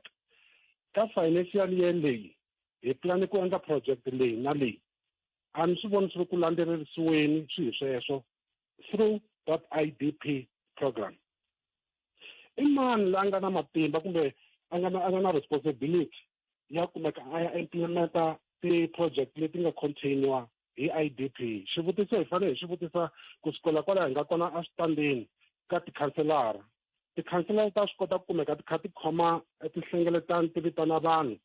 ka financial year leyi hi plani ku endla project leyi na leyi, a ni swi voni swi ri ku landzelerisiweni swi hi sweswo through that IDP program. I mani la nga na matimba kumbe a nga na responsibility ya kumeka a ya implementa ti-project leti nga containiwa hi IDP? Xivutiso hi fanele hi xi vutisa kusukela kwalaho hi nga kona eswitandini ka tikhanselara. Tikhanselara ta swi kota ku kumeka ti kha ti khoma tinhlengeletano, ti vitana vanhu,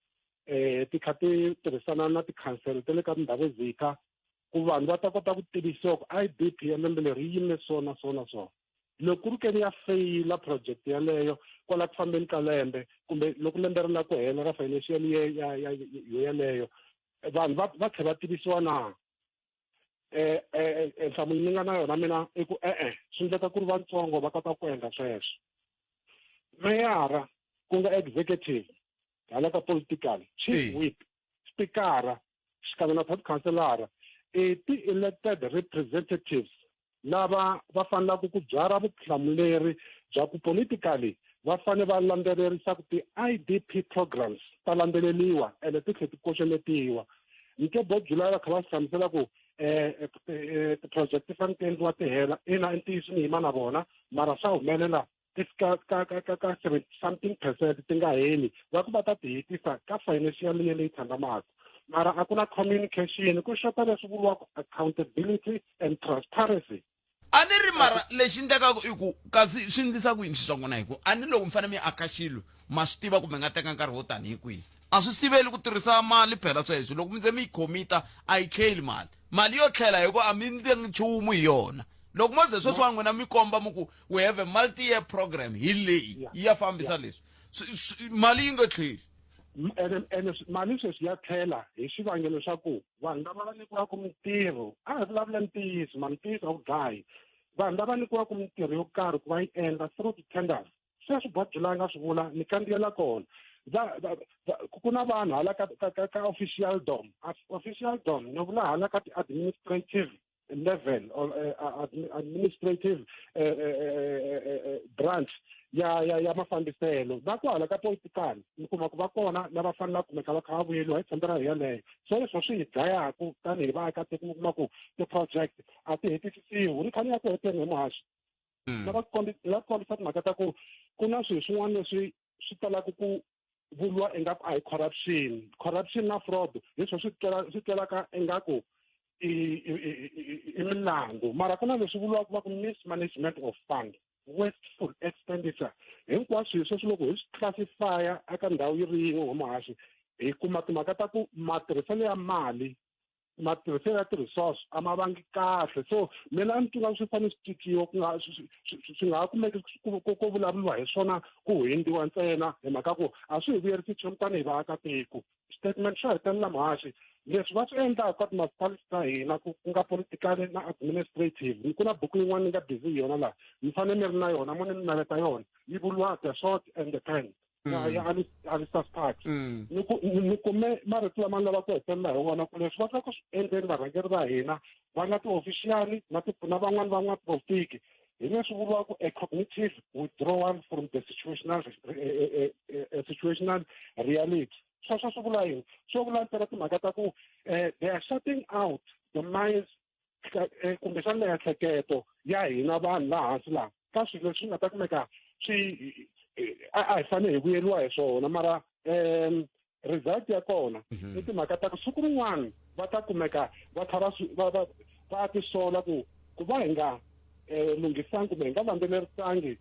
ti kha ti tirhisana na tikhansele ta le ka tindhawu zika, ku vanhu va ta kota ku tivisiwa ku IDP ya lembe leri yi yime so na so na so. Loko ku ri ke ni ya feyila project yaleyo kwala ku fambeni ka lembe, kumbe loko lembe ri la ku hela ra financial year ya ya yo yaleyo, vanhu va tlhela va tivisiwa na? Nhlamulo ni nga na yona mina i ku e-e, swi endleka ku ri vatsongo va kota ku endla sweswo. Meyara, ku nga executive hala ka political, chief whip, speakera xikan'we na top councilora, i ti-elected representatives lava va fanelaka ku byara vutihlamuleri bya ku politically va fanele va landzelerisa ku ti-IDP programs ta landzeleriwa ene ti tlhela ti koxeletiwa. Ni twe Bojula va kha va swi hlamusela ku ti-project ti fanele ti endliwa ti hela. Ina, i ntiyiso, ni yima na vona, mara swa humelela ti fika ka 70 something percent ti nga heli, va ku va ta ti hetisa ka financial year leyi tlhandlamaka, mara a ku na communication, ku xota leswi vuriwaka accountability and transparency. A ni ri mara lexi endlekaka i ku kasi swi endlisa ku yini swi swa n'wina, hi ku a ni loko mi fanele mi aka xilo ma swi tiva kumbe nga teka nkarhi wo tanihi kwihi, a swi siveli ku tirhisa mali phela sweswo. Loko mi ze mi yi khomita a yi tlheli mali, mali yo tlhela hi ku a mi ndzi nchumu hi yona. Loko mo ze sweswiwa n'wina mi komba mi ku we have a multi year program hi leyi yi ya fambisa leswi, mali yi nga tlheli. Ene mali sweswi ya tlhela hi xivangelo xa ku vanhu lava va nyikiwaka mintirho, a hi vulavula ntiyiso, ma ntiyiso a wu dlayi, vanhu lava nyikiwaka mintirho yo karhi ku va yi endla through ti-tenders, sweswi Bojula nga swi vula, ni kandziyela kona, ku na vanhu hala ka official dom, official dom ni vula hala ka ti-administrative level or administrative branch ya mafambiselo, va ku hala ka political mi kuma ku va kona lava fanelaka kumeka va kha va vuyeliwa hi thendara hi yaleyo. So leswo swi hi dlayaku tanihi vaakatiko, mi kuma ku ti-project a ti hetisisiwi. Ni kha ni ya ku heteni hi muhaxi, lava ku kombisa timhaka ta ku ku na swilo swin'wana leswi swi talaka ku vuriwa ingaku a hi corruption. Corruption na fraud hi swo swi twelaka ingaku i milandzu, mara ku na leswi vuriwaka va ku mismanagement of fund, wasteful expenditure, hinkwaswo hi sweswi loko hi swi classifya eka ndhawu yi ri yin'we, muhaxi, hi kuma timhaka ta ku matirhiselo ya mali. Matirhiselo ya ti-resource a ma vangi kahle. So mina a ni twi nga swi fanele swi cinciwa, ku nga swi nga ha kumeki ku vulavuriwa hi swona ku hundziwa ntsena, hi mhaka ku a swi hi vuyerisi nchumu tanihi vaakatiko. Statement xo hetelela, muhaxi, leswi va swi endlaka ka timasipaliti ta hina, ku nga politikali na administrative, ku na buku yin'wana ni nga busy hi yona laha, mi fanele mi ri na yona, mo ni mi naveta yona, yi vuriwa The Sword and the Pen ya Alistair Sparks. Ni kume marito lama ni lava ku hetelela hi wona, ku leswi va ku swi endleni varhangeri va hina va nga ti-official na na van'wani van'watipolitiki, hi leswi vuriwaka a cognitive withdrawal from the situational reality. Sweswo swi vula yini? Swo vula ntsena timhaka ta ku they are shutting out the minds, kumbexana miehleketo ya hina vanhu laha hansi laha ka swilo leswi nga ta kumeka swi a hi fanele hi vuyeriwa hi swona, mara result ya kona i timhaka ta ku siku rin'wana va ta kumeka va kha va va va tisola ku va hi nga lunghisangi kumbe hi nga landzelerisangi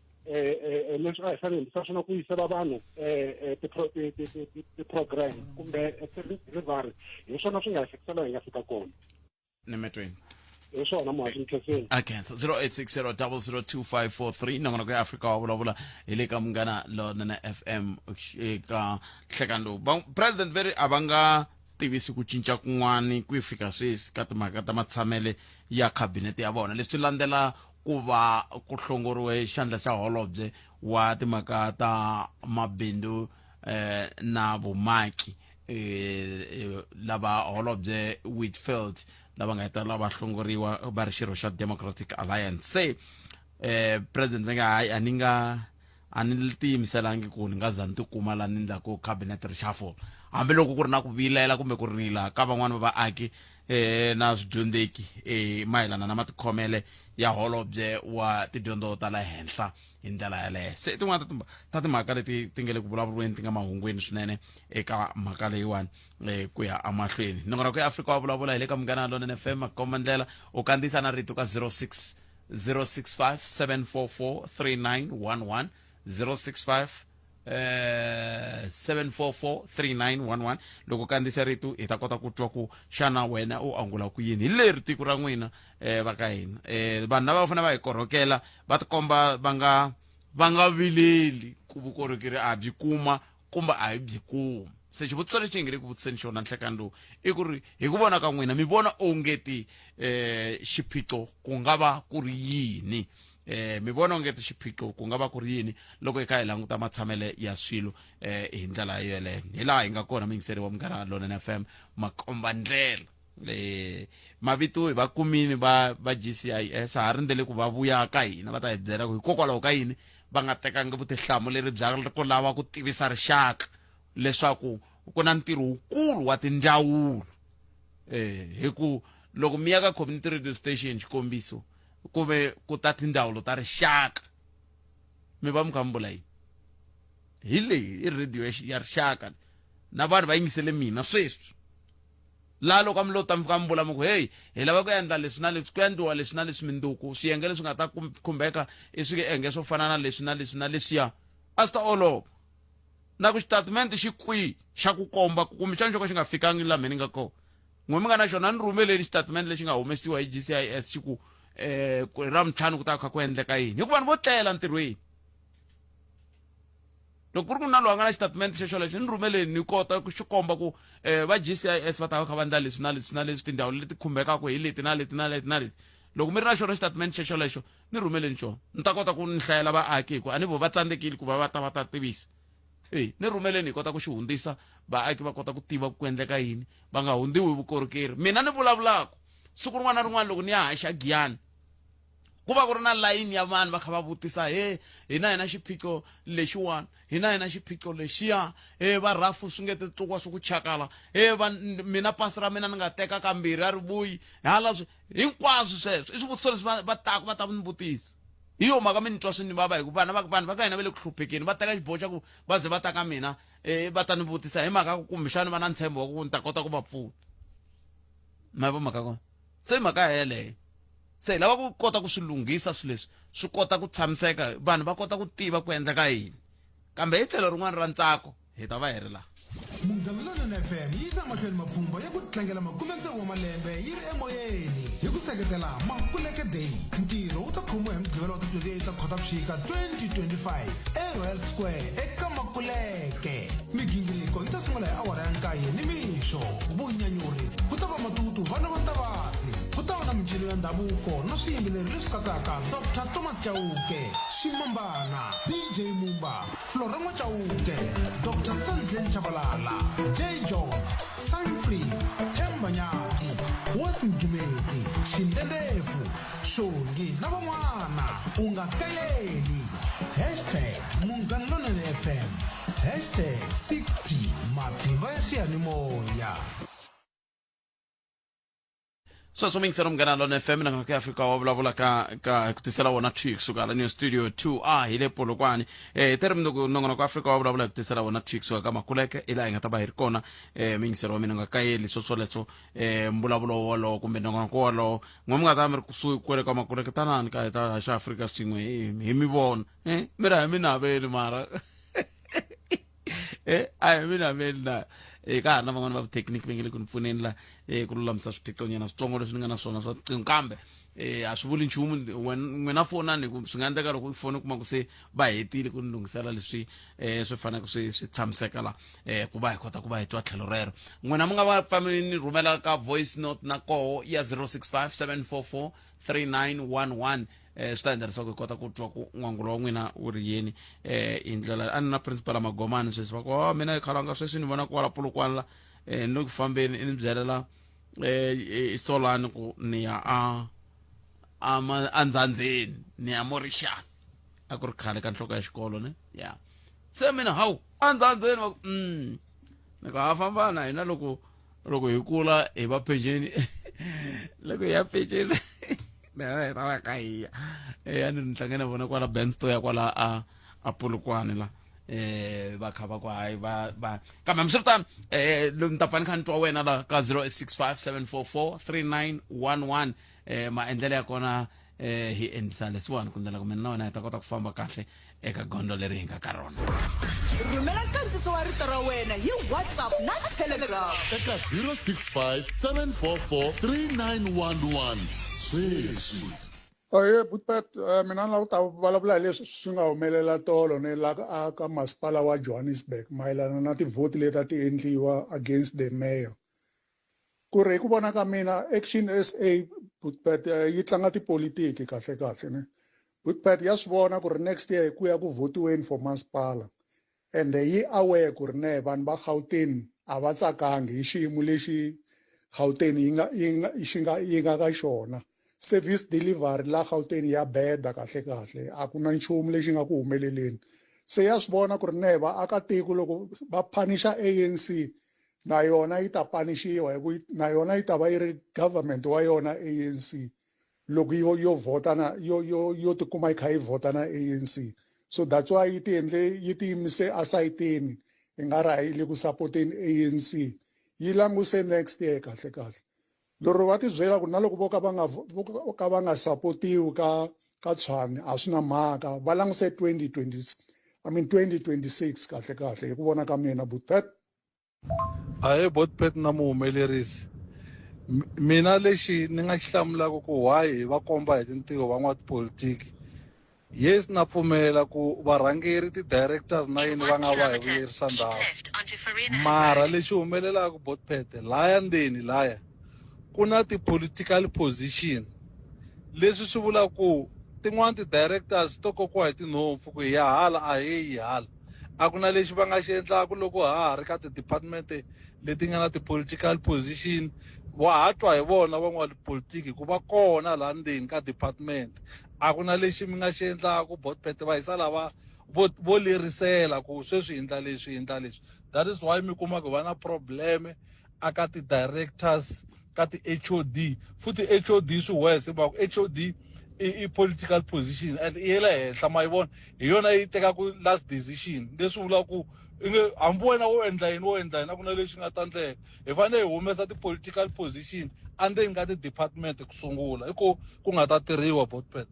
leswi a hi fanele hi endlisa swona ku yisela vanhu ti-program kumbe service delivery. Hi swona swi nga hi fikisela hi nga fika kona. Nemetweni. Hi swona, muhaxi, mkhenseni. Okay, so 0860 002543, nongonoko ya Afrika wa vulavula hi le ka Munghana Lonene FM eka nhlekani lowu. President veri a va nga tivisi ku cinca kun'wani ku fika sweswi ka timhaka ta matshamele ya khabinete ya vona. Leswi landzela ku va ku hlongoriwe xandla xa holobye wa timhaka ta mabindzu na vumaki, lava holobye Whitfield, lava nga hetelela va hlongoriwa va ri xirho xa Democratic Alliance. Se president va nga hayi, a ni nga a ni tiyimiselangi ku ni nga za ni tikuma la ni ndlaku cabinet reshuffle, hambiloko ku ri na ku vilela kumbe ku rila ka van'wani va vaaki na swidyondzeki mayelana na matikhomele ya holobye wa tidyondzo ta le henhla hi ndlela yaleyo. Se tin'wana ta timhaka leti ti nga le ku vulavuriweni, ti nga mahungwini swinene eka mhaka leyiwani. Ku ya emahlweni, nongonoko ya Afrika wa vulavula hi le ka Munghana Lonene FM. Makomba ndlela u kandziyisa na rito ka 06 065 744 3911, 065 744 3911. Loko kandziyisa rito hi ta kota ku twa ku xana wena u angula ku yini hi leri tiko ra n'wina. Va ka hina, vanhu lava va fanele va hi korhokela va tikomba va nga vileli ku vukorhokeri a byi kuma kumbe a hi byi kumi. Se xivutiso lexi hi nge le ku vutiseni xona nhlekani lowu i ku ri, hi ku vona ka n'wina, mi vona ongeti xiphiqo ku nga va ku ri yini? Mi vona ongeti xiphiqo ku nga va ku ri yini loko hi kha hi languta matshamele ya swilo hi ndlela yeleyo? Hi laha hi nga kona, muyingiseri wa Munghana Lonene FM, makomba ndlela. Mavito hi va kumini va GCIS, ha rindzele ku va vuya ka hina va ta hi byela ku hikokwalaho ka yini va nga tekangi vutihlamuleri bya ku lava ku tivisa rixaka leswaku ku na ntirho wukulu wa tindzawulo. Hi ku loko mi ya ka community radio station, xikombiso, ku ve ku ta tindzawulo ta rixaka, mi va mi kha mi vula yini? Hi leyi i radio ya rixaka na vanhu va yingisele mina sweswi laha. Loko a mi lo ta mi fika mi vula mi ku, "Heyi, hi lava ku endla leswi na leswi, ku endliwa leswi na leswi minduku, swiyenge leswi nga ta khumbeka i swiyenge swo fana na leswi na leswi na leswiya," a swi ta olova. Na ku xitatimende xi kwihi xa ku komba kumbexana xo ka xi nga fikangi laha me ni nga kona? N'we mi nga na xona, ni rhumeleni xitatimende lexi nga humesiwa hi GCIS xi ku Ravuntlhanu ku ta kha ku endleka yini, hikuva vanhu vo tlela ntirhweni. Loko ku ri ku na loyi a nga na xitatimende xexo lexo, ni rhumeleni ni kota ku xi komba ku va GCIS va ta va kha va endla leswi na leswi na leswi, tindhawu leti khumbekaka hi leti na leti na leti na leti. Loko mi ri na xona xitatimende xexo lexo, ni rhumeleni xona, ni ta kota ku ni hlayela vaaki, hikuva a ni vo va tsandzekile ku va va ta va ta tivisa. E ni rhumeleni hi kota ku xi hundzisa, vaaki va kota ku tiva ku endleka yini, va nga hundziwi hi vukorhokeri. Mina ni vulavulaka, siku rin'wana na rin'wana loko ni ya haxa Giyani, ku va ku ri na layini ya vanhu va kha va vutisa, "He, hina hi na xiphiqo lexiwani, hina hi na xiphiqo lexiya, he va rhafu swi nge titluka swi ku chakala, he va mina pasi ra mina ni nga teka kambirhi a ri vuyi hala." Swi hinkwaswo sweswo i swivutiso leswi va taku va ta ni vutisa. Hi yo mhaka mi ni twa swi ni vava, hi ku vana va vanhu va ka hina va le ku hluphekeni, va teka xiboho xa ku va ze va ta ka mina va ta ni vutisa hi mhaka ku kumbexani va na ntshembo wa ku ni ta kota ku va pfuna. Ma vo mhaka kona? Se mhaka yeleyo, se hi lava ku kota ku swi lunghisa swilo leswi, swi kota ku tshamiseka, vanhu va kota ku tiva ku endleka yini. Kambe hi tlhelo rin'wana ra ntsako, hi ta va hi ri laha. Munghana Lonene FM yi yisa mahlweni mapfhumba ya ku tlangela makumetsevu wa malembe yi ri emoyeni hi ku seketela Makuleke Day. Ntirho wu ta khomiwa hi Mugqivela wa ti 28 ta Khotavuxika 2025 eRoyal Square eka Makuleke. Migingiriko yi ta sungula hi awara ya nkaye nimixo. Vunyanyuri ku ta va matutu vana va Ntavasi. Ku ta va na mincino ya ndhavuko na swiyimbeleri leswi katsaka Doctor Thomas Chauke, Ximambana, DJ Mumba, Flora N'wachauke, Dr. Sandlen Chabalala, J. John, Simon Free, Themba Nyathi, Wes Mgimeti, Xindendefu, Xongi na van'wana. U nga kayeli. Hashtag Munghana Lonene FM. Hashtag 60 Matimba ya xiyanimoya. Sweswo mingiselo Munghana Lona FM na ka Afrika wa vulavula ka ka ku tisela wona thwi kusuka la new studio 2 a hi le Polokwane. Eh teri mundzuku nongonoko wa Afrika wa vulavula ku tisela wona thwi kusuka ka Makuleke i laha hi nga ta va hi ri kona. Eh mingiselo wa mina nga kayeli swo swoleswo eh mbulavulo wolowo kumbe nongonoko wolowo n'we mi nga ta mi ri kusuhi kwele ka Makuleke tanani ka hi ta haxa Afrika swin'we hi mi vona. Eh mi ra hi mi naveli mara eh a hi mina veli la eh ka ha ri na van'wana va vuthekiniki va nge le ku ni pfuneni la eh ku lulamisa swiphiqonyana switsongo leswi ni nga na swona swa tiqingho kambe eh a swi vuli nchumu n'wina fonani hi ku swi nga endleka loko i foni u kuma ku se va hetile ku ni lunghisela leswi eh swi faneleke swi swi tshamiseka la eh ku va hi kota ku va hi twa tlhelo rero. N'wina mi nga va pfa mi ni rhumela ka voice note na koho ya 065 744 3911. Eh swi ta endla leswaku hi kota ku twa ku n'wangulo wa n'wina wu ri yini eh hi ndlela a ni na principal Magomani sweswi va ku oh mina hi khalanga sweswi ni vona kwala Polokwane la eh ni le ku fambeni i ni byelela eh Solani ku ni ya a a ma andzandzeni ni ya Mauritius a ku ri khale ka nhloko ya xikolo ne ya se mina hawu andzandzeni va ku ni ka ha famba na hina loko loko hi kula hi va peceni loko hi ya peceni na hi ta va ka hiya eya ni ri ni tlangene na vona kwala bensto ya kwala a a Polokwane la eh va kha va ku hayi va va kambe hambiswiritano eh ni ta pfa ni kha ni twa wena la ka 065744 3911 eh maendlelo ya kona eh hi endlisa leswiwani ku ndlela ku mina na wena hi ta kota ku famba kahle eka gondzo leri hi nga ka rona. Rhumela nkandziso wa rito ra wena hi WhatsApp na Telegram. Eka 065 744 3911 sweswi. Ahee Butpet, mina ni lava ku ta vulavula hi leswi swi nga humelela tolo ni la a ka masipala wa Johannesburg mayelana na tivhoti leti a ti endliwa against the mayor. Ku ri hi ku vona ka mina Action SA Butpet yi tlanga tipolitiki kahle kahle ne. Butpet ya swi vona ku ri next year ku ya ku votiweni for masipala ende yi aware ku ri ne vanhu va Gauteng a va tsakangi hi xiyimo lexi Gauteng yi nga yi nga xi nga yi nga ka xona. Service delivery la Gauteng ya beda kahle kahle a ku na nchumu lexi nga ku humeleleni. Se ya swi vona ku ri ne vaakatiko loko va phanisha ANC na yona yi ta panixiwa hi ku na yona yi ta va yi ri government wa yona ANC loko yo yo vhota na yo yo yo tikuma yi kha yi vhota na ANC. So that's why yi ti endle yi ti yimise asayitini i nga ri a yi le ku sapoteni ANC, yi languse next year kahle kahle. Lero va ti byela ku na loko vo ka va nga vo ka va nga sapotiwi ka ka Tshwane a swi na mhaka, va languse 2020 I mean 2026 kahle kahle hi ku vona ka mina Butpet. Ahee Botpet na muhumelerisi mina lexi ni nga xi hlamulaka ku why hi va komba hi tintiho van'watipolitiki yes na pfumela ku varhangeri ti-directors na yini va nga va hi vuyerisa ndhawu mara lexi humelelaka Botpet laya ndzeni laya ku na ti-political position leswi swi vula ku tin'wani ti-directors to kokiwa hi tinhompfu ku hi ya hala a hi yi hala a ku na lexi va nga xi endlaka loko ha ha ri ka ti-department leti nga na ti-political position wa ha twa hi vona van'watipolitiki ku va kona laha ndzeni ka department a ku na lexi mi nga xi endlaka Botpet va hisa lava vo vo lerisela ku sweswi hi endla leswi hi endla leswi that is why mi kuma ku va na problem aka ti-directors ka ti-HOD futhi HOD swi worse hi mhaka HOD i, i political position and i ya le henhla ma yi vona hi yona yi tekaka last decision leswi vulaka ku i nge hambi wena wo endla yini wo endla yini a ku na lexi nga ta ndleka hi fanele hi humesa ti-political position endzeni ka ti-department ku sungula i ku ku nga ta tirhiwa Botpet.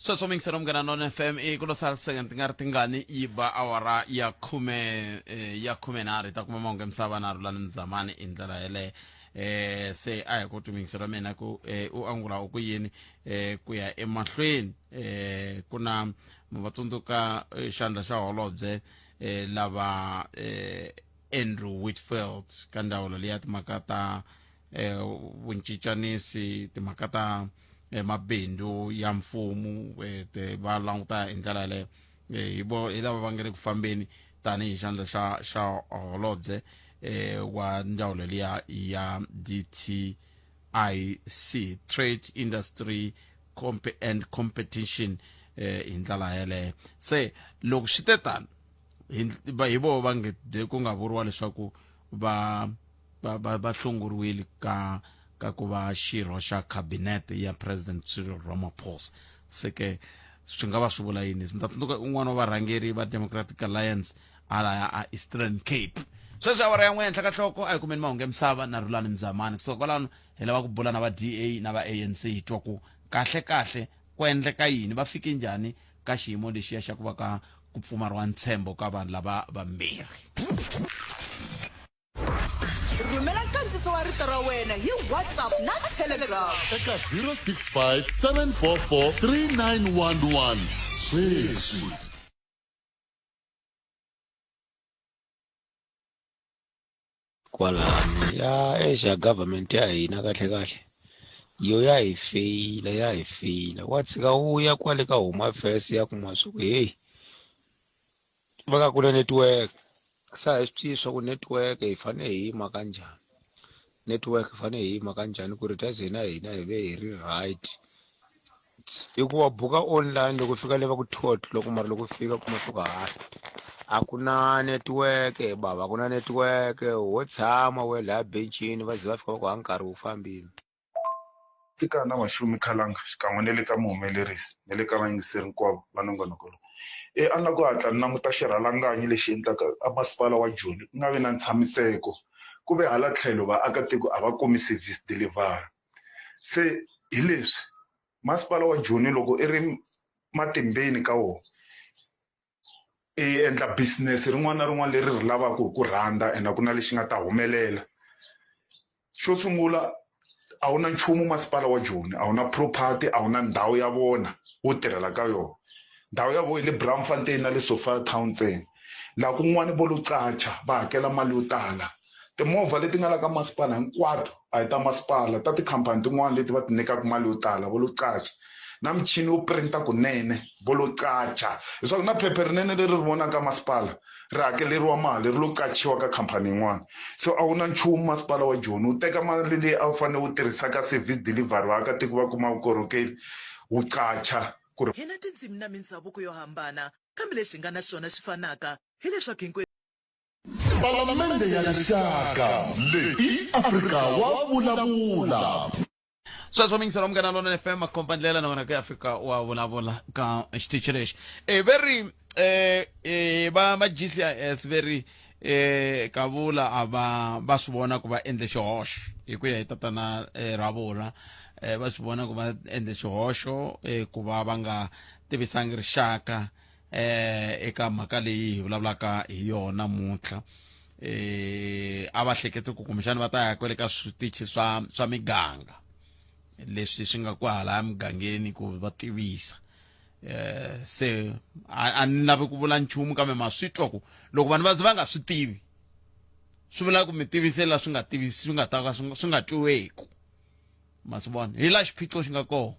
Sweswo mingiselo Munghana None FM i ku lo sala second ti nga ri tingani yi ba awara ya khume eh, ya khumenharhu hi ta kuma mahungu ya misava na Rhulani Mzamani hi ndlela yeleyo eh se a hi ku twi mingiselo mina ku eh, u angula u ku yini eh ku ya emahlweni eh ku na va tsundzuka eh, xandla xa holobye eh lava eh Andrew Whitfield ka ndzawulo leya timhaka ta eh vuncincanisi timhaka ta eh, mabindzu ya mfumo eh, te va languta hi ndlela yaleyo eh, hi vo hi lava va nga le ku fambeni tanihi xandla xa xa holobye eh, wa ndzawulo liya ya DTIC Trade Industry Comp and Competition eh, hi ndlela yeleyo se loko swi te tano hi voho va nge ku nga vuriwa leswaku va va va va hlongoriwile ka ka ku va xirho xa cabinet ya President Cyril Ramaphosa se ke swi nga va swi vula yini mi ta tsundzuka un'wana wa varhangeri va Democratic Alliance halaya a Eastern Cape sweswi awara ya n'we henhla ka nhloko a hi kumeni mahungu ya misava na Rhulani Mzamani kusuka kwalano hi lava ku bula na va DA na va ANC hi twa ku kahle kahle ku endleka yini va fike njhani ka xiyimo lexiya xa ku va ka ku pfumariwa ntshembo ka vanhu lava vambirhi. Rhumela nkandziso wa rito ra wena hi WhatsApp na Telegram. Eka 065 744 3911 sweswi. Kwalano ya eish government ya hina kahle kahle yo ya hi feyila ya hi feyila wa tshika wu ya kwale ka home affairs ya kuma swa ku heyi va ka ku na network se a hi swi tivi swa ku network hi fanele hi yima ka njhani network hi fanele hi yima ka njhani ku ri ta ze na hina hi ve hi ri right i ku wa buka online loko fika le va ku 2 o'clock mara loko fika kuma swa ku hayi a ku na network bava a ku na network wo tshama we laha bencini va ze va fika va ku ha nkarhi wu fambile. Tika na Vashumi Khalanga xikan'we na le ka muhumelerisi na le ka vayingiseri hinkwavo va nongonoko lowu. E a ni lava ku hatla ni languta xirhalanganyi lexi endlaka a masipala wa Joni ku nga vi na ntshamiseko ku ve hala tlhelo vaakatiko a va kumi service delivery. Se hi leswi masipala wa Joni loko i ri matimbeni ka wona i endla business rin'wana na rin'wana leri ri lavaka hi ku rhandza ene a ku na lexi nga ta humelela. Xo sungula a wu na nchumu masipala wa Joni a wu na property a wu na ndhawu ya vona wo tirhela ka yona ndhawu ya vona yi le Braamfontein na le Sophiatown ntsena laha kun'wana vo lo qacha va hakela mali yo tala. Timovha leti nga la ka masipala hinkwato a hi ta masipala ta tikhampani tin'wana leti va ti nyikaka mali yo tala vo lo qacha na michini yo printa kunene vo lo qacha leswaku na phepha rinene leri ri vonaka masipala ri hakeleriwa mali ri lo qachiwa ka khampani yin'wana so a wu na nchumu masipala wa Joni wu teka mali leyi a wu fanele wu tirhisa ka service delivery vaakatiko va kuma vukorhokeri wu qacha ku ri Hi na tindzimi na mindzhavuko yo hambana, kambe lexi hi nga na xona xi fanaka, hi leswaku hinkwerhu. Palamende ya Rixaka leyi i Afrika wa vulavula. Sweswo mingiselo Munghana Lonene FM makhomba ndlela na wena ku ya fika wa vulavula ka xitichi lexi e ve ri eh eh va va GCIS ve ri eh kavula a va va swi vona ku va endle xihoxo hi ku ya hi tatana eh, Ravula eh va swi vona ku va endle xihoxo eh ku va va nga tivisangi rixaka eh eka mhaka leyi hi vulavulaka hi yona namuntlha eh a va hlekete ku kumbexana va ta ya kwale ka switichi swa swa miganga leswi swi nga kwahala emugangeni ku va tivisa eh se a ni lavi ku vula nchumu kambe ma swi twa ku loko vanhu va ze va nga swi tivi swi vula ku mi tivise la swi nga tivisi swi nga ta ka swi nga twiweku ma swi vona hi la xiphiqo xi nga kona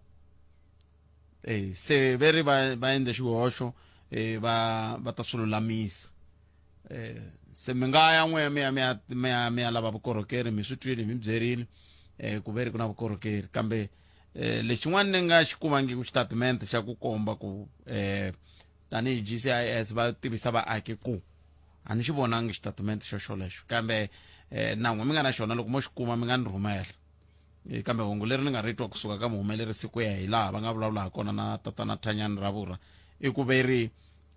eh se ve ri va va endle xihoxo eh va va ta swi lulamisa eh se mi nga ya n'we mi ya mi ya mi ya mi ya lava vukorhokeri mi swi twile mi byerile eh ku ve ri ku na vukorhokeri kambe eh lexin'wana ni nga xi kumangiku xitatimende xa ku komba ku eh tanihi GCIS va tivisa vaaki ku a ni xi vonangi xitatimende xo xolexo kambe eh na n'we mi nga na xona loko mo xi kuma mi nga ni rhumela Eh, kambe hungu leri ni nga ri twa kusuka ka muhumelerisi ku ya hi laha va nga vulavula ha kona na tatana Thanyani Ravhura i ku ve ri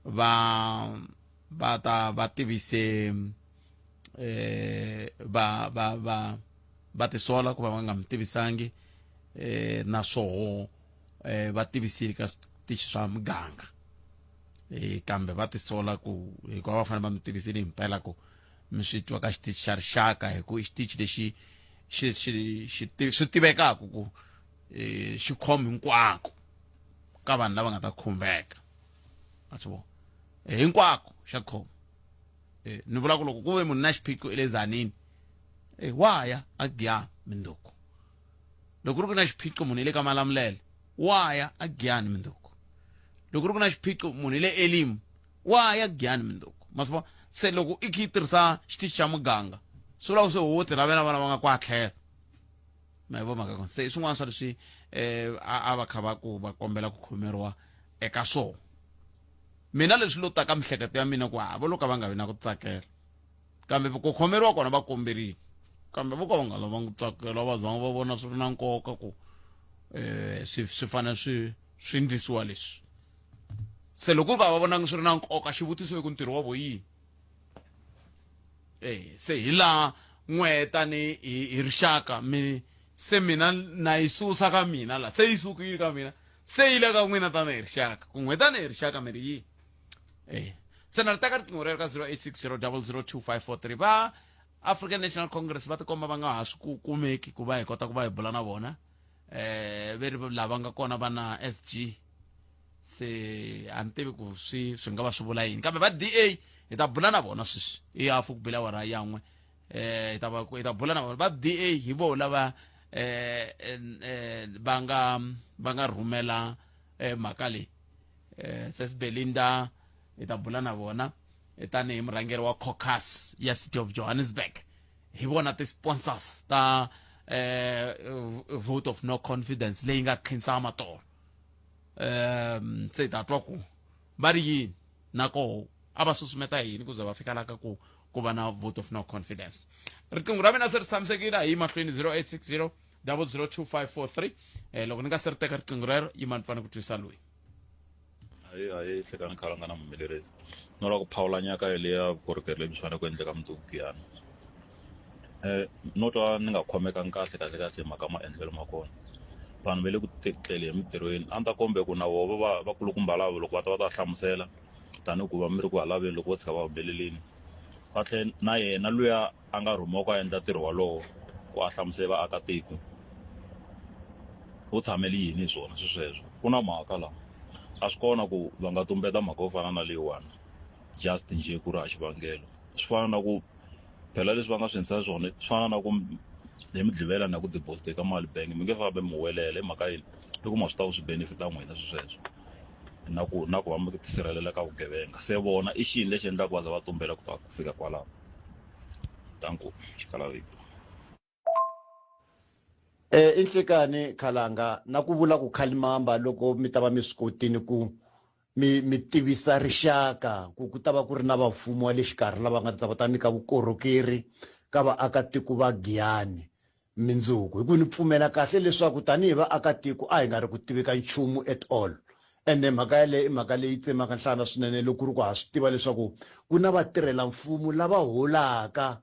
va va ta va tivise eh va va va va tisola ku va va nga mi tivisangi eh naswoho eh va tivisile ka switichi swa muganga e, kambe va tisola ku hikuva va fanele va mi tivisile himpela ku mi swi twa ka xitichi xa rixaka hi ku i xitichi lexi xi xi xi swi tivekaka ku e, xi khoma hinkwako ka vanhu lava nga ta khumbeka ma swi vona e, hinkwako xa khoma e, ni vula ku loko ku ve munhu na xiphiqo i le zanini e, wa ya a giyani minduku loko ri ku na xiphiqo munhu i le ka malamulele wa ya a giyani minduku loko ri ku na xiphiqo munhu i le elimu wa ya giyani minduku ma swi vona se loko i kha i tirhisa xitichi xa muganga swi vula ku se wo ti lavela vana va nga kwa tlhelo ma yi vo mhaka kona se i swin'wana swa leswi um a va kha va ku va kombela ku khomeriwa eka swona mina leswi lo ta ka mihleketo ya mina ku ha vo lo ka va nga vi na ku tsakela kambe ku khomeriwa kona va komberile kambe vo ka va nga lavangi ku tsakela va zanga va vona swi ri na nkoka ku um swi swi fanele swi swi ndlisiwa leswi se loko ka va vonangi swi ri na nkoka xivutiso i ku ntirho wa vo yini eh se hi laha n'we tani hi hi rixaka mi se mina na yi susa ka mina la se yi sukile ka mina se yi le ka n'wina tani hi rixaka ku n'we tani hi rixaka mi ri yini eh se na ri teka riqingho rero ka 0860 002543 va African National Congress va tikomba va nga ha swi ku kumeki ku va hi kota ku va hi bula na vona eh ve ri lava nga kona va na SG se a ni tivi ku swi swi nga va swi vula yini kambe va DA hi ta bula na vona sweswi i hafu ku bela awara ya n'we eh hi ta va hi ta bula na vona va DA hi vo lava eh, eh va nga va nga rhumela eh, mhaka leyi eh, ses Belinda hi ta bula na vona eh, tanihi murhangeri wa caucus ya City of Johannesburg hi vona ti-sponsors ta eh, vote of no confidence leyi nga khinsama tolo um se hi ta twa ku va ri yini na koho a va susumeta yini ku ze va fika la ka ku ku va na vote of no confidence riqingho ra mina se ri tshamisekile a hi mahlweni 0860 002543 eh, loko ni nga se ri teka riqingho rero yima ni fanele ku twisa loyi hayi hayi hlekani khalanga na muhumelerisi no lava ku phawula nyaka yeleya vukorhokeri lebyi fanele ku endleka mundzuku giyani um no twa ni nga khomekangi kahle kahle kahle hi mhaka maendlelo ma kona vanhu va le ku tlele emitirhweni a ni ta kombe ku na voho va vakulukumba lavo loko va ta va ta hlamusela tanihi ku va mi ri ku halaveni loko vo tshika va humelelini va tlhe na yena luya a nga rhumiwa ku a endla ntirho walowo ku a hlamusela vaakatiko u tshamele yini hi swona swi sweswo ku na mhaka la a swi kona ku va nga tumbeta mhaka yo fana na leyiwani just njhe ku ri ha xivangelo swi fana na ku phela leswi va nga swi endlisa swona swi fana na ku hi mugqivela na ku deposit eka mali bank mi nge fambi mi huwelela hi mhaka yini i ku ma swi tiva ku swi benefit n'wina swi sweswo na ku na ku va mi tisirhelela ka vugevenga se vona i xini lexi endlaka va za va tumbela ku ta ku fika kwalaho danko xikala vito Eh i nhlekani khalanga na ku vula ku khalimamba loko mi ta va mi swi kotini ku mi mi tivisa rixaka ku ku ta va ku ri na vamfumo wa le xikarhi lava nga ta va ta nyika vukorhokeri ka vaakatiko va Giyani mindzuku hi ku ni pfumela kahle leswaku tanihi vaakatiko a hi nga ri ku tivi ka nchumu at all ende mhaka yaleyo i mhaka leyi tsemaka nhlana swinene loko ku ri ku ha swi tiva leswaku ku na vatirhelamfumo lava holaka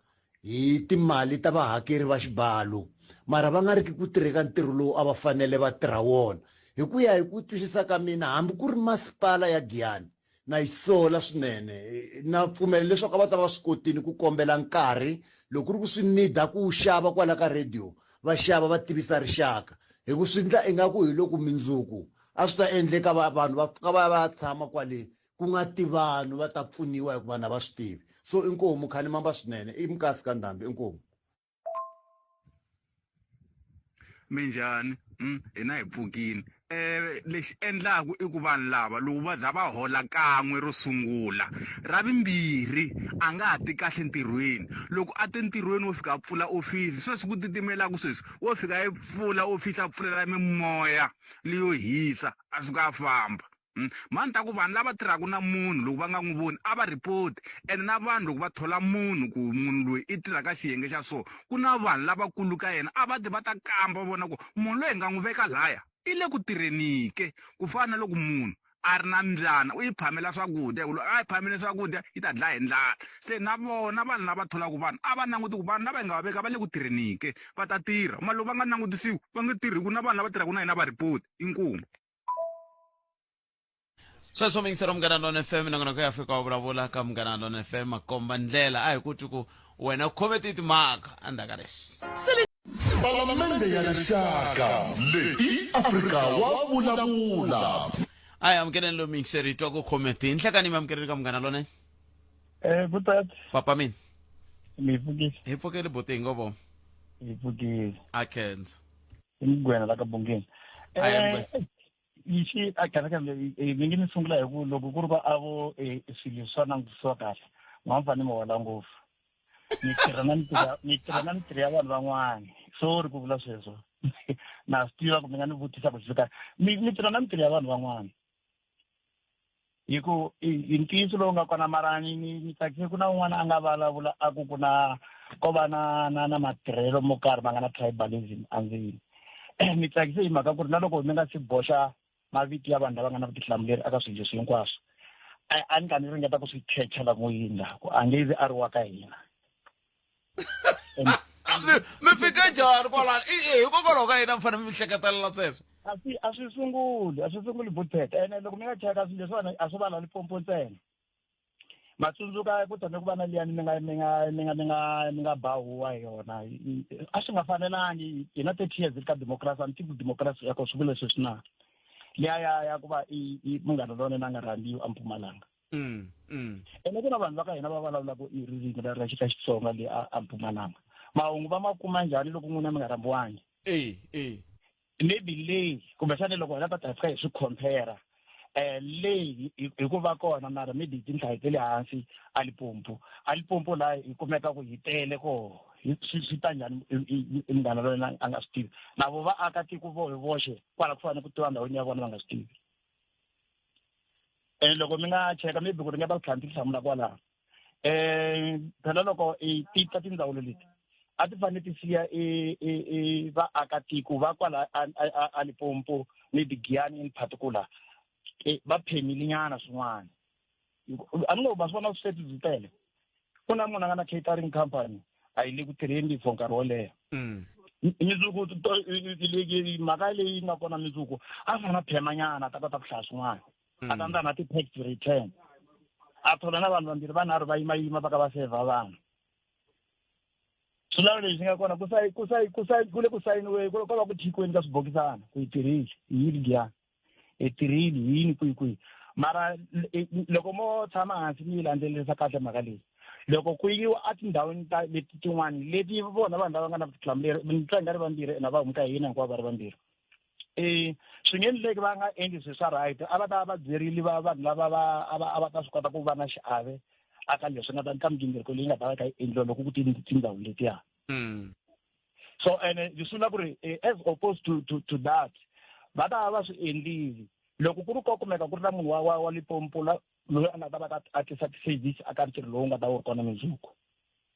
hi timali ta vahakeri va xibalo mara va nga ri ki ku tirheka ntirho lowu a va fanele va tirha wona hi ku ya hi ku twisisa ka mina hambi ku ri masipala ya Giyani na yi sola swinene na pfumela leswaku a va ta va swi kotini ku kombela nkarhi loko ku ri ku swi nida ku xava kwala ka radio va xava va tivisa rixaka hi ku swi ndla ingaku hi loko mindzuku a swi ta endleka vanhu va pfuka va ya va ya tshama kwale ku nga ti vanhu va ta pfuniwa hikuva vanhu a va swi tivi so inkomu khalimamba swinene i mukasi ka ndhambi inkomu Minjhani hina hi pfukini lexi endlaku i ku vanhu lava loko va za va hola kan'we ro sungula ra vumbirhi a nga ha ti kahle ntirhweni loko a te ntirhweni wo fika a pfula ofisi sweswi ku titimelaku sweswi wo fika a yi pfula ofisi a pfulela mimoya leyo hisa a suka a famba. Mhani ta ku vanhu lava tirhaka na munhu loko va nga n'wi voni a va report ene na vanhu loko va thola munhu ku munhu loyi i tirha ka xiyenge xa so ku na vanhu lavakulu ka yena a va ti va ta kamba va vona ku munhu loyi hi nga n'wi veka laya i le ku tirheni ke ku fana na loko munhu a ri na mbyana u yi phamela swakudya hi ku loko a yi phamele swakudya yi ta dlaya hi ndlala se na vona vanhu lava tholaka vanhu a va languti ku vanhu lava hi nga va veka va le ku tirheni ke va ta tirha mara loko va nga langutisiwi va nge tirhi hi ku na vanhu lava tirhaka na yena a va report inkomu. Sweswo miyingiselo Munghana Lona FM, nongonoko ya Afrika wa vulavula ka Munghana Lona FM, makomba ndlela. A hi ku twi ku wena u khome tihi timhaka endzhaku ka leswi. Palamende ya Rixaka, leyi Afrika wa vulavula. A hi amukeleni lowu miyingiseri hi twa ku khome tihi. Nhlekani mi amukeleni ka Munghana Lonene. Eh, butat. Papa mina. Mi pfukile. Hi pfukile buti hi ngo vo. Hi pfukile. A khensa. I mugwena la ka Bongeni. A hi Mugwena. Yi a kereke leyi ni nge ni sungula hi ku loko ku ri va avo swilo leswi swa langutisiwa kahle ma mi fanele mi hola ngopfu. Ni tirha na mitirho ni tirha na mitirho ya vanhu van'wana. Sorry ku vula sweswo. Na swi tiva ku mi nga ni vutisa ku swi kahle. Ni ni tirha na mitirho ya vanhu van'wana. Hi ku i ntiyiso lowu nga kona mara ni ni ni tsakise ku na un'wana a nga vulavula a ku ku na ko va na na na matirhelo mo karhi ma nga na tribalism endzeni. Ni tsakise hi mhaka ku ri na loko mi nga si boxa mavito ya vanhu lava nga na vutihlamuleri eka swilo leswi hinkwaswo, a a ni ka ni ringeta ku swi catch-a la moyeni la ku a nge vi a ri wa ka hina. Mi fike njhani kwalano? Hikokwalaho ka yini mi fanele mi hleketelela sweswo? A swi a swi sunguli a swi sunguli butete ene loko mi nga cheka swilo leswiwani a swo va la Limpopo ntsena. Ma tsundzuka ku tshame ku va na liyani mi nga mi nga mi nga mi nga mi nga ba huwa hi yona. A swi nga fanelangi hi na 30 years ka democracy, a ni tivi ku democracy ya kona swi vula sweswi na. Liya ya ya ku va i i Munghana Lonene a nga rhandziwi a Mpumalanga. Ene ku na vanhu va ka hina va vulavulaka i ririmi ra ra xa Xitsonga le a a Mpumalanga. Mahungu va ma kuma njhani loko n'wina mi nga rhambiwangi? E, e. Maybe leyi kumbexana loko hi la ta ta fika hi swi compare leyi hi ku va kona mara maybe tinhlayo ta le hansi a Limpopo. A Limpopo laha hi kumeka ku hi tele koho swi swi ta njhani munghana loyi a nga swi tivi. Na vo vaakatiko vo hi voxe kwala ku fana ku tiva ndhawini ya vona va nga swi tivi. Ene loko mi nga cheka maybe ku ringeta ku tlhela ti hlamula kwalaho. Phela loko i ti ta tindzawulo leti a ti fanele ti siya i i i vaakatiko va kwala a a a Limpopo maybe Giyani in particular va phemile nyana swin'wana. A ni ngo ma swi vona vusweti byi tele. Ku na munhu a nga na catering company a yi le ku tirheni for nkarhi wo leha. Mundzuku mhaka leyi nga kona mundzuku a fanele a phema nyana a ta kota ku hlaya swin'wana. A ta endla na ti-tax return. A thola na vanhu vambirhi vanharhu va yimayima va ka va sevha vanhu. Swilava leswi nga kona ku sayi ku sayi ku sayi ku le ku sayiniweni ku ko va ku thikiweni ka swibokisana ku yi tirhile hi yini Giyani. Hi tirhile hi yini kwihi kwihi. Mara loko mo tshama hansi mi yi landzelerisa kahle mhaka leyi. Loko ku yiwa etindhawini ta leti tin'wani leti vona vanhu lava nga na vutihlamuleri ni twa ingari vambirhi ene va huma ka hina hinkwavo va ri vambirhi. Swi nge endleki va nga endli swilo swa right a va ta va byerile va vanhu lava va a va a va ta swi kota ku va na xiave aka leswi nga ta ka migingiriko leyi nga ta va ka yi endliwa loko ku tindhawu letiya. So ene swi vula ku ri as opposed to to to that va ta va swi endlile loko ku ri ko kumeka ku ri na munhu wa wa wa Limpopo la loyi a nga ta va a tisa ti-service aka ntirho lowu nga ta wu ri kona mundzuku.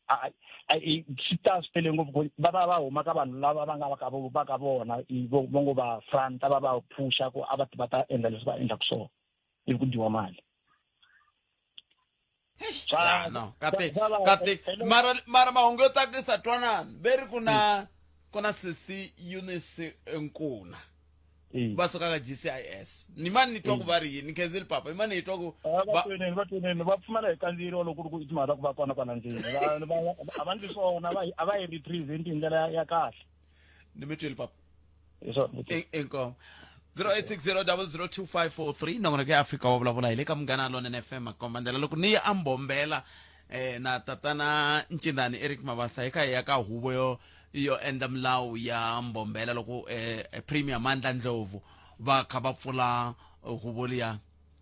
Swi ta swi tele ngopfu ku va va va huma ka vanhu lava va nga va ka va ka vona vo vo ngo va front va va phusha ku a va va ta endla leswi va endlaka swona ivi ku dyiwa mali. Ya, no, kate, kate. Mara, mara mahungu yo tsakisa twanani ve ri ku na ku na sesi Eunice Nkuna va suka ka GCIS. Ni mani ni twa ku va ri yini? Ni khenzile papa. Ni mani ni twa ku va tweneni va tweneni va pfumala hi kandziyeriwa loko ku ri ku i timhaka ta ku va kona kwala ndzeni. A va ndli swona, a va yi represent hi ndlela ya kahle. Ni mi twile papa. Hi swona. Inkomu. 0860002543 nongonoko ya Afrika wa vulavula hi le ka Munghana Lonene FM makomba ndlela loko ni ya ambombela na tatana Ncindani Eric Mabasa hi kha hi ya ka huvo yo yo endla milawu ya Mbombela loko Premier Mandla Ndlovu va kha va pfula huvo liya.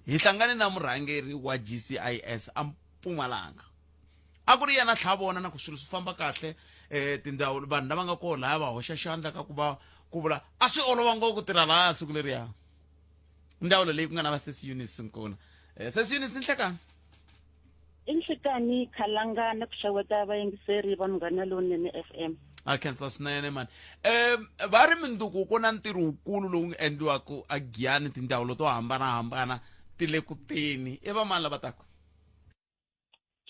Hi hlangane na murhangeri wa GCIS a Mpumalanga. A ku ri yena tlha vona na ku swilo swi famba kahle tindhawu vanhu lava nga kona laya va hoxa xandla ka ku va ku vula a swi olova ngopfu ku tirha laya siku leriya. Ndzawulo leyi ku nga na va Sesi Eunice Nkuna. Sesi Eunice nhlekani. I nhlekani Khalanga na ku xeweta vayingiseri va Munghana Lonene FM. A khensa swinene mani. Va ri minduku ku na ntirho wukulu lowu nga endliwaka a Giyani tindzawulo to hambanahambana ti le ku teni. I va mani lava taka?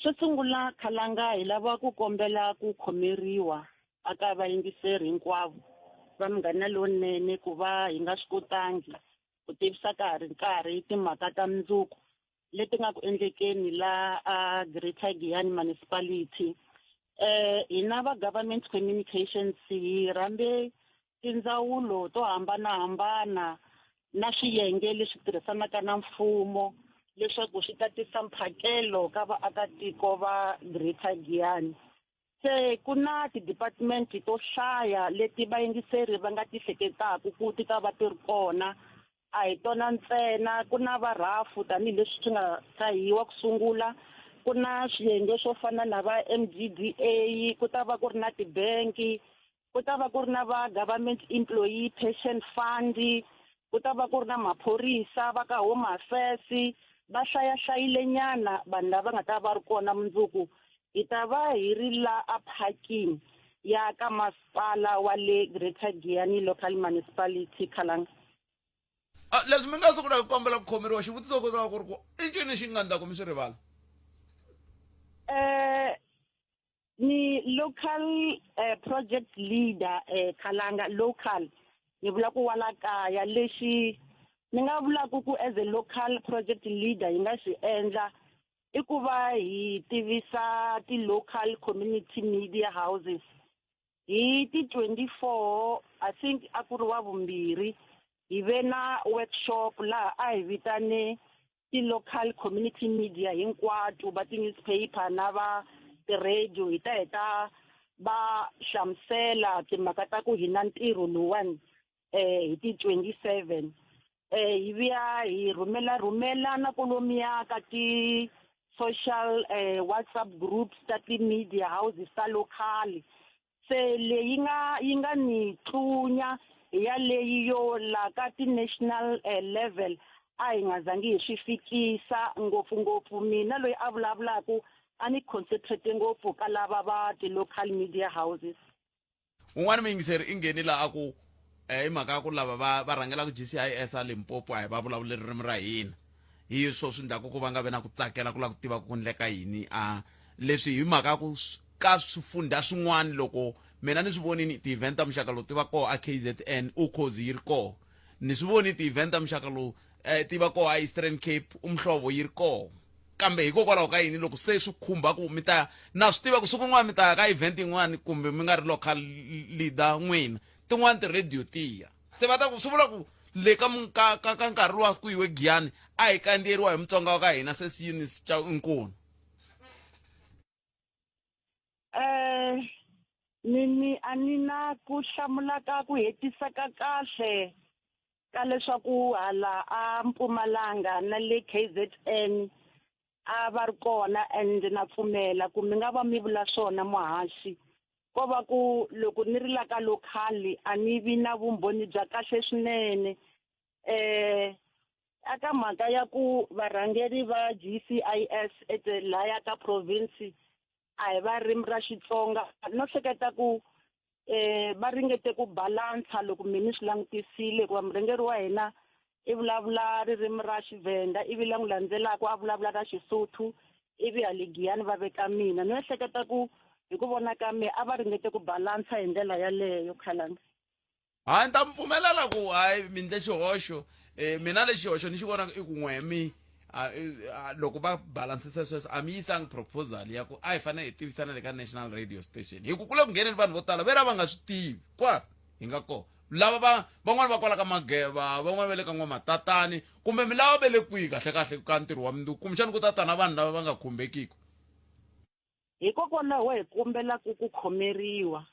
Xo sungula Khalanga hi lava ku kombela ku khomeriwa aka vayingiseri hinkwavo va Munghana Lonene ku va hi nga swi kotangi ku tivisa ka ha ri nkarhi timhaka ta mundzuku leti nga ku endlekeni la a Greater Giyani Municipality. Hina va Government Communications hi rhambe tindzawulo to hambanahambana na swiyenge leswi tirhisanaka na mfumo leswaku swi ta tisa mphakelo ka vaakatiko va Greater Giyani. Se ku na ti-department to hlaya leti vayingiseri va nga ti hleketaka ku ti ta va ti ri kona. A hi tona ntsena, ku na va rhafu tanihileswi swi nga tshahiwa ku sungula, ku na swiyenge swo fana na va M_G_D_A, ku ta va ku ri na tibangi, ku ta va ku ri na va Government Employee Pension Fund, ku ta va ku ri na maphorisa va ka Home Affairs, va hlayahlayile nyana vanhu lava nga ta va ri kona mundzuku. Hi ta va hi ri la a parking ya ka masipala wa le Greater Giyani Local Municipality, Khalanga. Ah, leswi mi nga sungula ku kombela ku khomeriwa xivutiso ku ta ku ri ku i ncini xi nga ndla ku mi swi rivala eh ni local eh, project leader eh, Khalanga local ni vula ku wala kaya lexi ni nga vulaka ku as a local project leader hi nga xi endla i ku va hi tivisa ti-local community media houses hi ti-24 I think a ku ri wa vumbirhi hi ve na workshop laha a hi vitane ti-local community media hinkwato va ti-newspaper na va ti-radio hi ta hi ta va hlamusela timhaka ta ku hi na ntirho lowuwani eh hi ti 27 eh hi vuya hi rhumela rhumela na kolomiya ka ti social eh WhatsApp groups ta ti media houses ta local se leyi nga yi nga ni tlunya hi ya leyi yo la ka ti national eh, level a hi nga zangi hi swi fikisa ngopfungopfu mina loyi a vulavulaka a ni concentrate ngopfu ka lava va ti-local media houses Un'wana muyingiseri i ngheni la a ku eh, hi mhaka ya ku lava va va rhangelaka GCIS a Limpopo a hi va vulavuli ririmi ra hina hi swo swi ndlaku ku va nga vi na ku tsakela ku lava ku tiva ku ndleka yini a leswi hi mhaka ya ku ka swifundha swin'wana loko mina ni swi vonini ti-event ta muxaka lowu ti va koho a KZN Ukhozi yi ri koho ni swi voni ti-event ta muxaka lowu eh, ti va koho a Eastern Cape Umhlobo yi ri koho kambe hikokwalaho ka yini loko se swi khumba ku mi ta na swi tiva ku siku rin'wana mi ta ya ka event yin'wana kumbe mi nga ri local leader n'wina tin'wana ti-radio tiya se va ta ku swi vula ku le ka ka ka ka nkarhi luwa ku yiwe giyani a hi kandziyeriwa hi mutsonga wa ka hina se siyini xa inkulu eh ni ni a ni na ku hlamula ka ku hetisa ka kahle ka leswaku hala a Mpumalanga na le KZN a va ri kona and na pfumela ku mi nga va mi vula swona muhaxi ko va ku loko ni ri la ka local a ni vi na vumbhoni bya kahle swinene eh aka mhaka ya ku varhangeri va GCIS ete laya ka province a hi va ririmi ra Xitsonga no hleketa ku eh va ringete ku balansa loko mi ni swi langutisile hikuva murhangeri wa hina i vulavula ririmi ra Xivhenda ivi la n'wi landzelaka a vulavula ra Xisuthu ivi hale Giyani va veka mina ni ehleketa ku hi ku vona ka me a va ringete ku balansa hi ndlela yaleyo khalanga Hayi ni ta mi pfumelela ku hayi mi ndle xihoxo eh, mina lexi xihoxo ni xi vonaka i ku n'we mi loko va balansisa sweswo a mi yisangi proposal ya ku a hi fanele hi tivisana le ka national radio station hi ku ku le ku ngheneni vanhu vo tala ve ra va nga swi tivi kwala hi nga kona lava va van'wani va kwala ka mageva van'wani va le ka n'wamatatani kumbe mi lava ve le kwihi kahle kahle ka ntirho wa mundzuku kumbexani ku ta ta na vanhu lava va nga khumbekiki Hikokwalaho hi kombelaka ku khomeriwa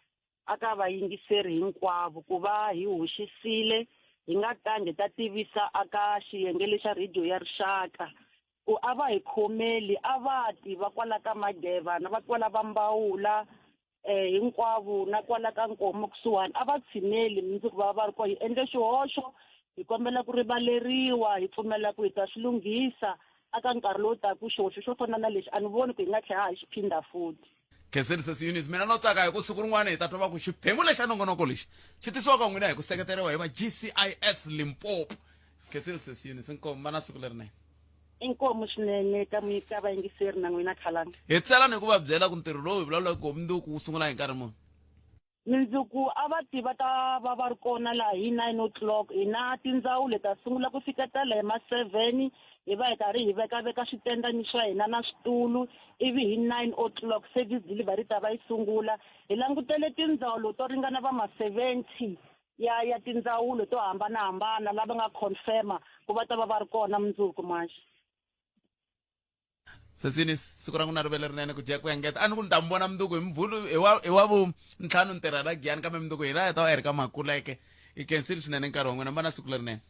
aka vayingiseri hinkwavo ku va hi hoxisile hi nga tangi hi ta tivisa aka xiyenge lexa rhediyo ya rixaka ku a va hi khomeli a va ti va kwala ka Mageva na va kwala va Mbawula eh hinkwavo na kwala ka Nkomo kusuhani a va tshineli mundzuku va va ri kona hi endle xihoxo hi kombela ku rivaleriwa hi pfumela ku hi ta swi lunghisa aka nkarhi lowu taka xihoxo xo fana na lexi a ni voni ku hi nga tlhela ha xi phindha futhi Khenseni Sesi Eunice mina no tsaka hi ku siku rin'wana hi ta twa va ku xiphemu lexa nongonoko lexi xi tisiwa ka n'wina hi ku seketeriwa hi va GCIS Limpopo Khenseni Sesi Eunice inkomu va na siku lerinene inkomu swinene ka mi ka vayingiseri na n'wina khalanga hi tselani hi ku va byela ku ntirho lowu hi vulavulaka ku mundzuku wu sungula hi nkarhi muni. Mindzuku a va ti va ta va va ri kona laha hi 9 o'clock. Hina tindzawulo hi ta sungula ku fiketela hi ma 7 hi va hi karhi hi vekaveka switendani swa hina na switulu ivi hi 9 o'clock service delivery ta va yi sungula. Hi langutele tindzawulo to ringana va ma 70 ya ya tindzawulo to hambanahambana lava nga confirma ku va ta va va ri kona mundzuku manjhe. Sesini siku ra n'wina ri ve lerinene ku dya ku engeta a ni ku ni ta mi vona mundzuku hi mvhulu hi wa hi wa vuntlhanu ni tirha la giyani kambe mundzuku hi la hi ta va hi ri ka makuleke i khensile swinene nkarhi wa n'wina mi va na siku lerinene.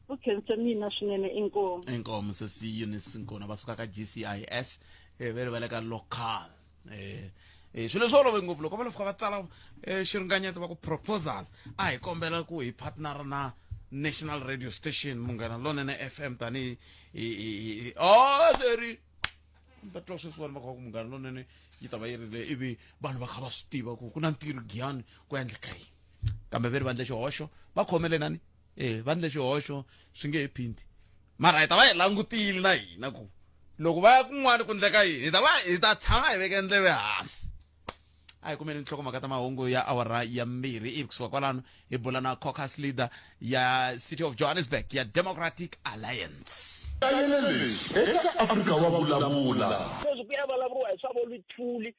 Ku khense mina swinene inkomu. Inkomu sesi Eunice Nkona va suka ka GCIS eh, ve ri va le ka local eh eh swilo swi olove ngopfu loko va lo fika va tsala eh, xiringanyeto va ku proposal a hi kombela ku hi partner na national radio station munghana lonene fm tanihi hi oh seri mi ta twa sweswiwani va kha va ku munghana lonene yi ta va yi ri le ivi vanhu va kha va swi tiva ku ku na ntirho giyani ku endleka yini kambe ve ri va ndle xihoxo va khomele nani e va ndle xihoxo swi nge he phindi mara hi ta va hi langutile na hina ku loko va ya kun'wana ku ndleka yini hi ta va hi ta tshama hi veke ndleve hansi a hi kumeni nhlokomhaka ta mahungu ya awara ya mbirhi ivi kusuka kwalano hi bula na caucus leader ya city of johannesburg ya democratic alliance. Hlayela leswi eka Afrika wa Vulavula. Sweswi ku ya vulavuriwa hi swa vo Luthuli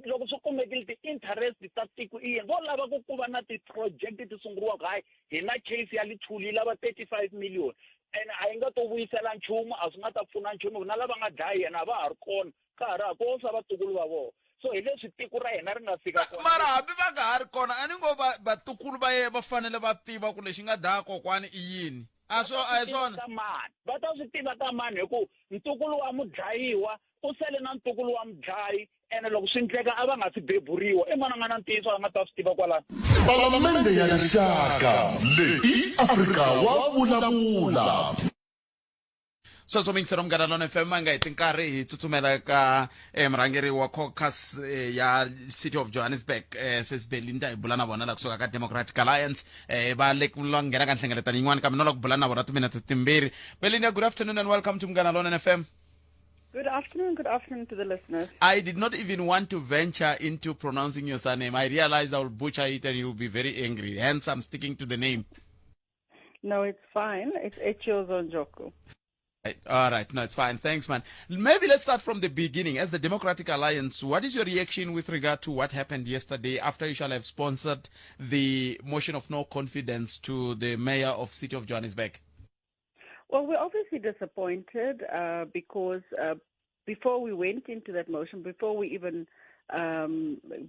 loko swi kumekile ti-interest ta tiko i yini vo lava ku ku va na ti-project ti sunguriwaka hayi hi na case ya Luthuli yi lava 35 million ene a yi nga to vuyisela nchumu a swi nga ta pfuna nchumu na lava nga dlaya yena a va ha ri kona ka ha ri ha ko swa vatukulu va vona so hi leswi tiko ra hina ri nga fika kona mara hambi va nga ha ri kona a ni ngo va vatukulu va yena va fanele va tiva ku lexi nga dlaya kokwani i yini a swo a hi swona ka mani va ta swi tiva ka mani hi ku ntukulu wa mudlayiwa u sele na ntukulu wa mudlayi ene loko swi ndleka a va nga si beburiwa i n'wana nga na ntiyiso a nga ta swi tiva kwalano. Palamende ya Rixaka leyi i Afrika wa Vulavula. Sweswo miyingiselo Munghana Lona FM a nga heti nkarhi hi tsutsumela ka eh, murhangeri wa caucus eh, ya City of Johannesburg eh, Sesi Belinda hi bula na vona la kusuka ka Democratic Alliance eh, va le ku la nghena ka nhlengeletano yin'wana kambe no la ku bula na vona timinete timbirhi. Belinda, good afternoon and welcome to Munghana Lona FM. Good afternoon. Good afternoon to the listeners. I did not even want to venture into pronouncing your surname. I realized I will butcher it and you will be very angry. Hence, I'm sticking to the name. No, it's fine. It's Echeozonjoku. Right. All right. No, it's fine. Thanks, man. Maybe let's start from the beginning. As the Democratic Alliance, what is your reaction with regard to what happened yesterday after you shall have sponsored the motion of no confidence to the mayor of City of Johannesburg? Well, we're obviously disappointed because before we went into that motion, before we even,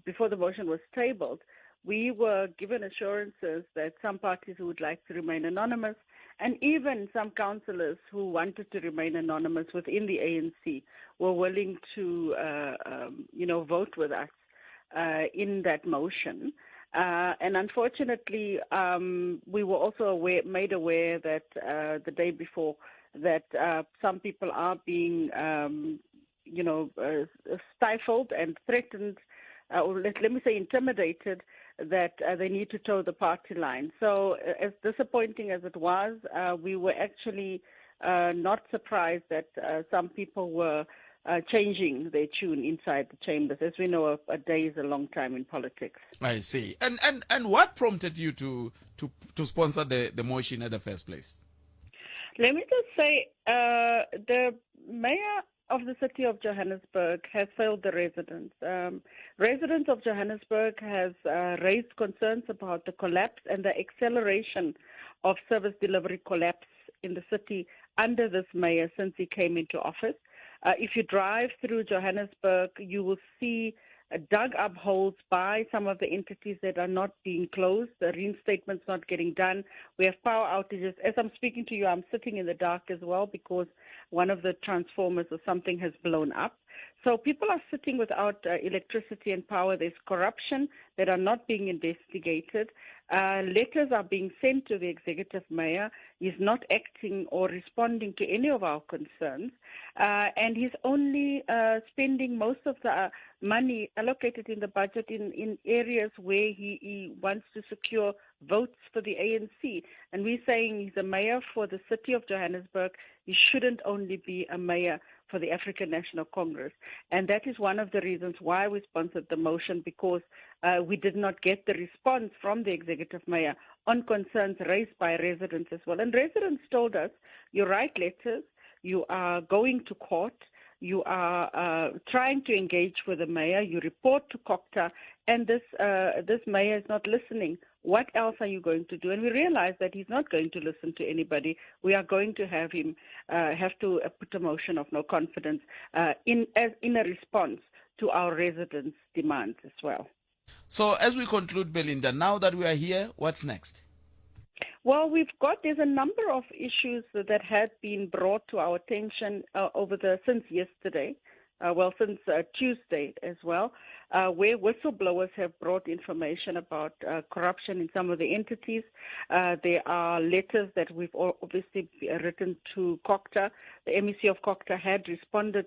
before the motion was tabled, we were given assurances that some parties who would like to remain anonymous and even some councillors who wanted to remain anonymous within the ANC were willing to, vote with us in that motion. And unfortunately, we were also made aware that the day before that some people are being, stifled and threatened, or let me say intimidated, that they need to toe the party line. So as disappointing as it was, we were actually not surprised that some people were changing their tune inside the chambers. As we know, a day is a long time in politics. I see. And what prompted you to sponsor the motion at the first place? Let me just say, the mayor of the city of Johannesburg has failed the residents. Residents of Johannesburg has raised concerns about the collapse and the acceleration of service delivery collapse in the city under this mayor since he came into office. If you drive through Johannesburg, you will see dug up holes by some of the entities that are not being closed, the reinstatement's not getting done. We have power outages. As I'm speaking to you, I'm sitting in the dark as well because one of the transformers or something has blown up. So people are sitting without electricity and power. There's corruption that are not being investigated. Letters are being sent to the executive mayor. He's not acting or responding to any of our concerns. And he's only spending most of the money allocated in the budget in areas where he wants to secure votes for the ANC. And we're saying he's a mayor for the city of Johannesburg. He shouldn't only be a mayor for the African National Congress. And that is one of the reasons why we sponsored the motion, because uh, we did not get the response from the executive mayor on concerns raised by residents as well. And residents told us, you write letters, you are going to court, you are uh, trying to engage with the mayor, you report to COCTA, and this, uh, this mayor is not listening. What else are you going to do? And we realize that he's not going to listen to anybody. We are going to have him uh, have to uh, put a motion of no confidence uh, in, as, in a response to our residents' demands as well. So as we conclude, Belinda, now that we are here, what's next? Well, we've got there's a number of issues that had been brought to our attention uh, over the since yesterday, uh, well, since uh, Tuesday as well, uh, where whistleblowers have brought information about uh, corruption in some of the entities. Uh, there are letters that we've obviously written to COCTA. The MEC of COCTA had responded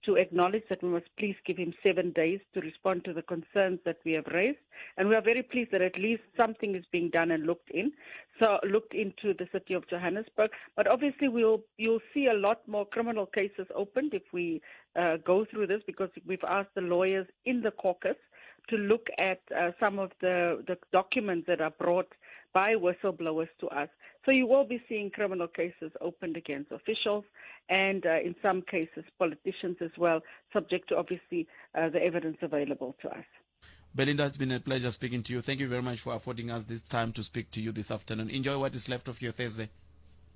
to acknowledge that we must please give him seven days to respond to the concerns that we have raised. And we are very pleased that at least something is being done and looked in. So looked into the city of Johannesburg. But obviously we'll you'll see a lot more criminal cases opened if we uh, go through this because we've asked the lawyers in the caucus to look at uh, some of the, the documents that are brought by whistleblowers to us. So you will be seeing criminal cases opened against officials and uh, in some cases politicians as well, subject to obviously uh, the evidence available to us. Belinda, it's been a pleasure speaking to you. Thank you very much for affording us this time to speak to you this afternoon. Enjoy what is left of your Thursday.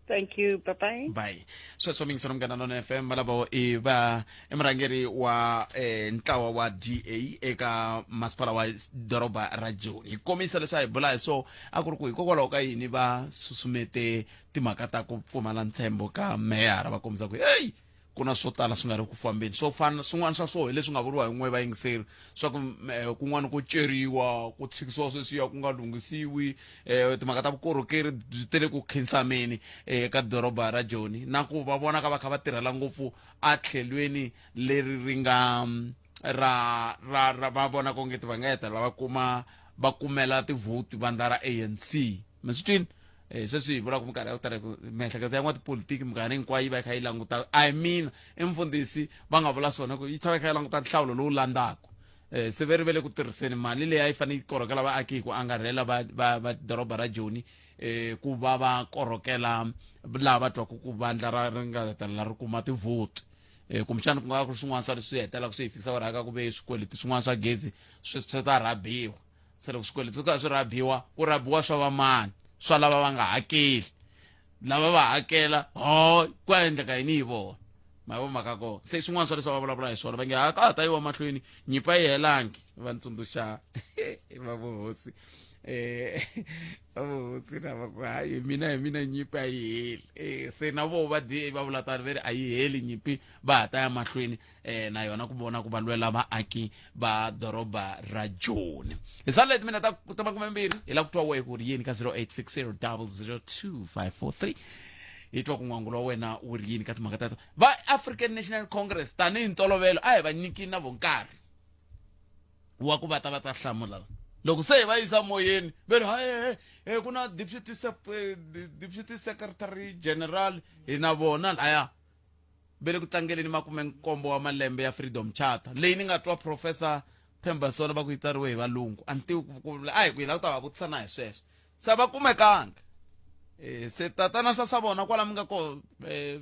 Thank you. Bye-bye. Bye. Sweswo mingiselo Munghana Lonene FM valavo i va i murhangeri wa eh, ntlawa wa DA eka masipala wa doroba ra Joni. Hi komisa leswi a hi bula hi swo a ku ri ku hikokwalaho ka yini va susumete timhaka ta ku pfumala ntshembo ka meyara va kombisa ku heyi ku na swo tala swi nga ri ku fambeni swo fana swin'wana swa swoho hi leswi nga vuriwa hi n'we vayingiseri swa ku eh, kun'wana ku ceriwa ku tshikisiwa sweswiya ku nga lunghisiwi um timhaka ta vukorhokeri byi tele ku khinsameni eka doroba ra joni na ku va vonaka va kha va tirhela ngopfu atlhelweni leri ri nga mm, ra ra ra va vona kongeti va nga hetelela va kuma va kumela tivhoti vandla ra ANC mi swi twini eh sweswi hi vulaka minkarhi ya ku tala ku miehleketo ya n'watipolitiki minkarhi hinkwayo yi va yi kha yi languta i mean i mfundhisi va nga vula swona ku yi tshama yi kha yi languta nhlawulo lowu landzaka eh se ve ri ve le ku tirhiseni mali leyi a yi fanele yi korhokela vaaki hi ku angarhela va va va doroba ra Joni eh ku va va korhokela laha va twaku ku vandla ra ri nga hetelela ri kuma tivhoti eh kumbexana ku nga va ku ri swin'wana swa leswi hetelelaka swi hi fikisa ku ku ve swikweleti swin'wana swa gezi swi swi ta rhabiwa se loko swikweleti swi karhi swi rhabiwa ku rhabiwa swa vamani swa lava va nga hakeli lava va hakela ho ku ya endleka yini hi vona ma vo mhaka kona se swin'wana swa leswi va vulavula hi swona va nge a ka ha ta yiwa mahlweni nyipa yi helangi va ntsundzuxa va vuhosi eh va vuhosi lava ku hayi mina hi mina nyimpi a yi heli eh se na vo va DA va vula tani ve ri a yi heli nyimpi va ha ta ya mahlweni eh na yona ku vona ku va lwela vaaki va doroba ra Joni hi sale timina ta ta 20 hi la ku twa wehe ku ri yini ka 0860 002543 hi twa ku n'wangulo wa wena wu ri yini ka timhaka teto va African National Congress tanihi ntolovelo a hi va nyiki na vonkarhi wa ku va ta va ta hlamula loko se hi va yisa moyeni ve ri hayi he ku na deputy deputy secretary general hi na vona laya ve le ku tlangeleni makumenkombo wa malembe ya Freedom Charter leyi ni nga twa Professor Themba Sona va ku yi tsariwe hi valungu a ni tivi ku a hi ku hi lava ku ta va vutisa na hi sweswo se va kumekanga eh, se tatana swa swa vona kwala mi nga ko eh,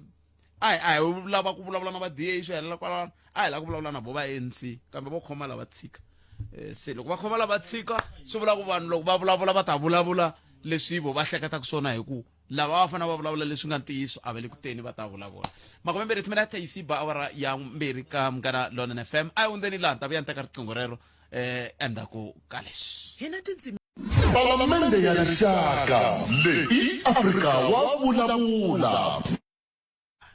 a hi a hi lava ku vulavula na va DA swi helela kwalano a hi lava ku vulavula na vo va ANC kambe vo khoma lava tshika eh, se loko va khoma lava tshika swi vula ku vanhu loko va vulavula va ta vulavula leswi vo va hleketaka swona hi ku lava va fanele va vulavula leswi nga ntiyiso a va le ku teni va ta vulavula makumembirhi timinete yi siba awara ya mbirhi ka munghana lonene fm a yi hundzeni laha ni ta vuya ni teka riqingho rero um endzhaku ka leswi Hi na tindzimi Palamende ya Rixaka leyi i Afrika wa vulavula.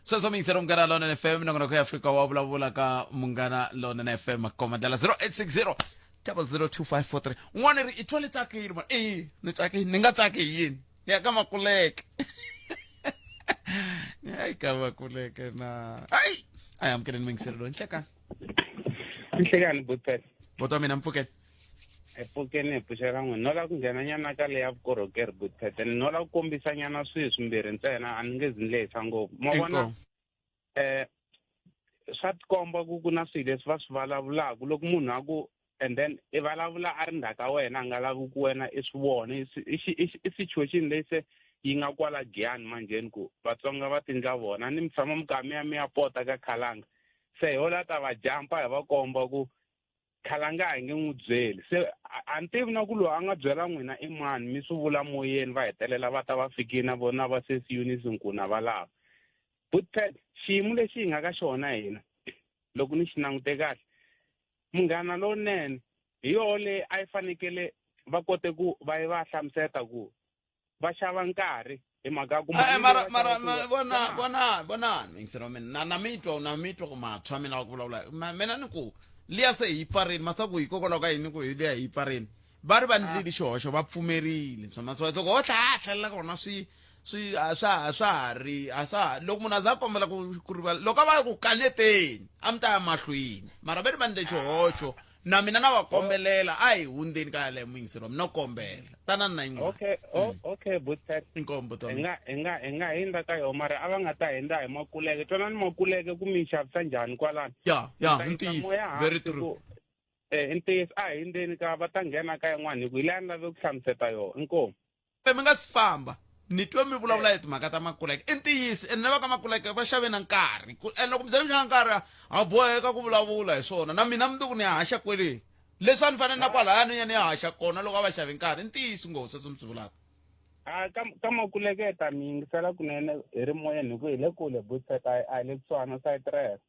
Sweswo mi yingisela Munghana Lonene FM nongonoko ya Afrika wa vulavula ka Munghana Lonene FM koma ndlela 0860 002543 un'wana ri i twa ni tsakile ma e ni tsakile ni nga tsaki hi yini ni ya ka makuleke ni ya ka makuleke na ayi a hi amukeleni muyingiseri loyi nhlekani nhlekani butpet bota wa mina mpfukeni hi pfukeni hi pfuxela n'wina no lava ku nghena nyana ka leya vukorhokeri butpet ni no lava ku kombisa nyana swilo swimbirhi ntsena a ni nge zi ni lehisa ngopfu ma vona Inkomu. eh Swa tikomba ku ku na swilo leswi va swi vulavulaka loko munhu a ku and then i vulavula a ri ndzhaku ka wena a nga lavi ku wena i swi vona i situation leyi se yi nga kwala Giyani manjheni ku Vatsonga va tindla vona ni mi tshama mi kha mi ya mi ya pota ka Khalanga se ho la ta va jampa hi va komba ku Khalanga a hi nge n'wi byeli se a ni tivi na ku loyi a nga byela n'wina i mani mi swi vula moyeni va hetelela va ta va fikile na vona va sesi Eunice Nkuna va lava Bootpad xiyimo lexi hi nga ka xona hina loko ni xi langute kahle munghana lowunene hi yoho leyi a yi fanekele va kote ku va yi va hlamuseta ku va xava nkarhi hi mhaka ku eh, mara mara vona vona vona yingisela mina na na mi twa na mi twa ku matshwa mina ku vulavula mina ni ku liya se hi pfarini masaku hikokwalaho ka yini ku hi liya hi pfarini va ri va ndlile ah. xihoxo va pfumerile swa loko ho tlhela tlhelela kona swi swi a swa a swa ha ri a swa ha loko munhu a za a kombela ku ku rivala loko a va ku kaneteni a mi ta ya mahlweni mara va ri va ndle xihoxo na mina na va kombelela a hi hundzeni ka yaleyo muyingiseri wa mina no kombela tanani na yin'wana okay oh, okay butet inkombo hi nga hi nga hi nga hindza ka yona mara a va nga ta hindza hi makuleke twanani makuleke ku mi xavisa njhani kwalano ya ya i ntiyiso very true eh i ntiyiso a hi hindzeni ka va ta nghena ka yin'wana hi ku hi leyi a ni lave ku hlamuseta yona inkomu mi nga si famba ni twe mi vulavula hi timhaka ta makuleke i ntiyiso ene na va ka makuleke va xave na nkarhi ene loko mi ze mi xava nkarhi ha boheka ku vulavula hi swona na mina mundzuku ni ya haxa kweleni leswi a ni fanele na kwalaya ni ya ni ya haxa kona loko a va xave nkarhi i ntiyiso nghozi sweswo mi swi vulaka a ka ka makuleke ta mi yingisela kunene hi ri moyeni hi ku hi le kule buset a hi le kusuhana sayiti rero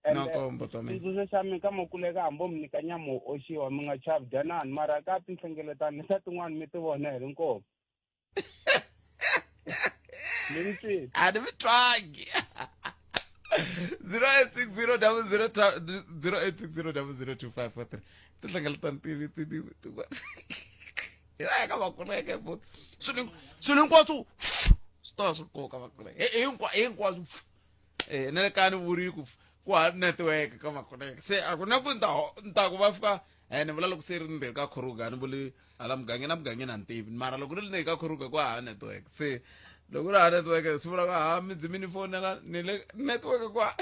Nakombo Tommy. Xitsundzuxo xa mina ka makuleka hambi mi nyika nyama wo oxiwa mi nga chavi dyanani mara ka tinhlengeletano letiya tin'wana mi ti vona hi ri nkomu mi ni twile a ni mi twangi 0860 00 0860 002543 tinhlengeletano ti ti ti ti hi la ka makuleke futhi swilo swilo hinkwaswo swi ta va swi koka makuleke hinkwaswo eh na le kaya ni vuri ku ku ha network ka makoneke se a ku na ku ni ta ni ta ku va fika eh ni vula loko se ri ndzeni ka Kruger ni vuli hala mugangeni na mugangeni a ni tivi mara loko ri le ndzeni ka Kruger ku hava network se loko ri hava network swi vula ku ha mi dzi mi ni fonela ni le network ku ha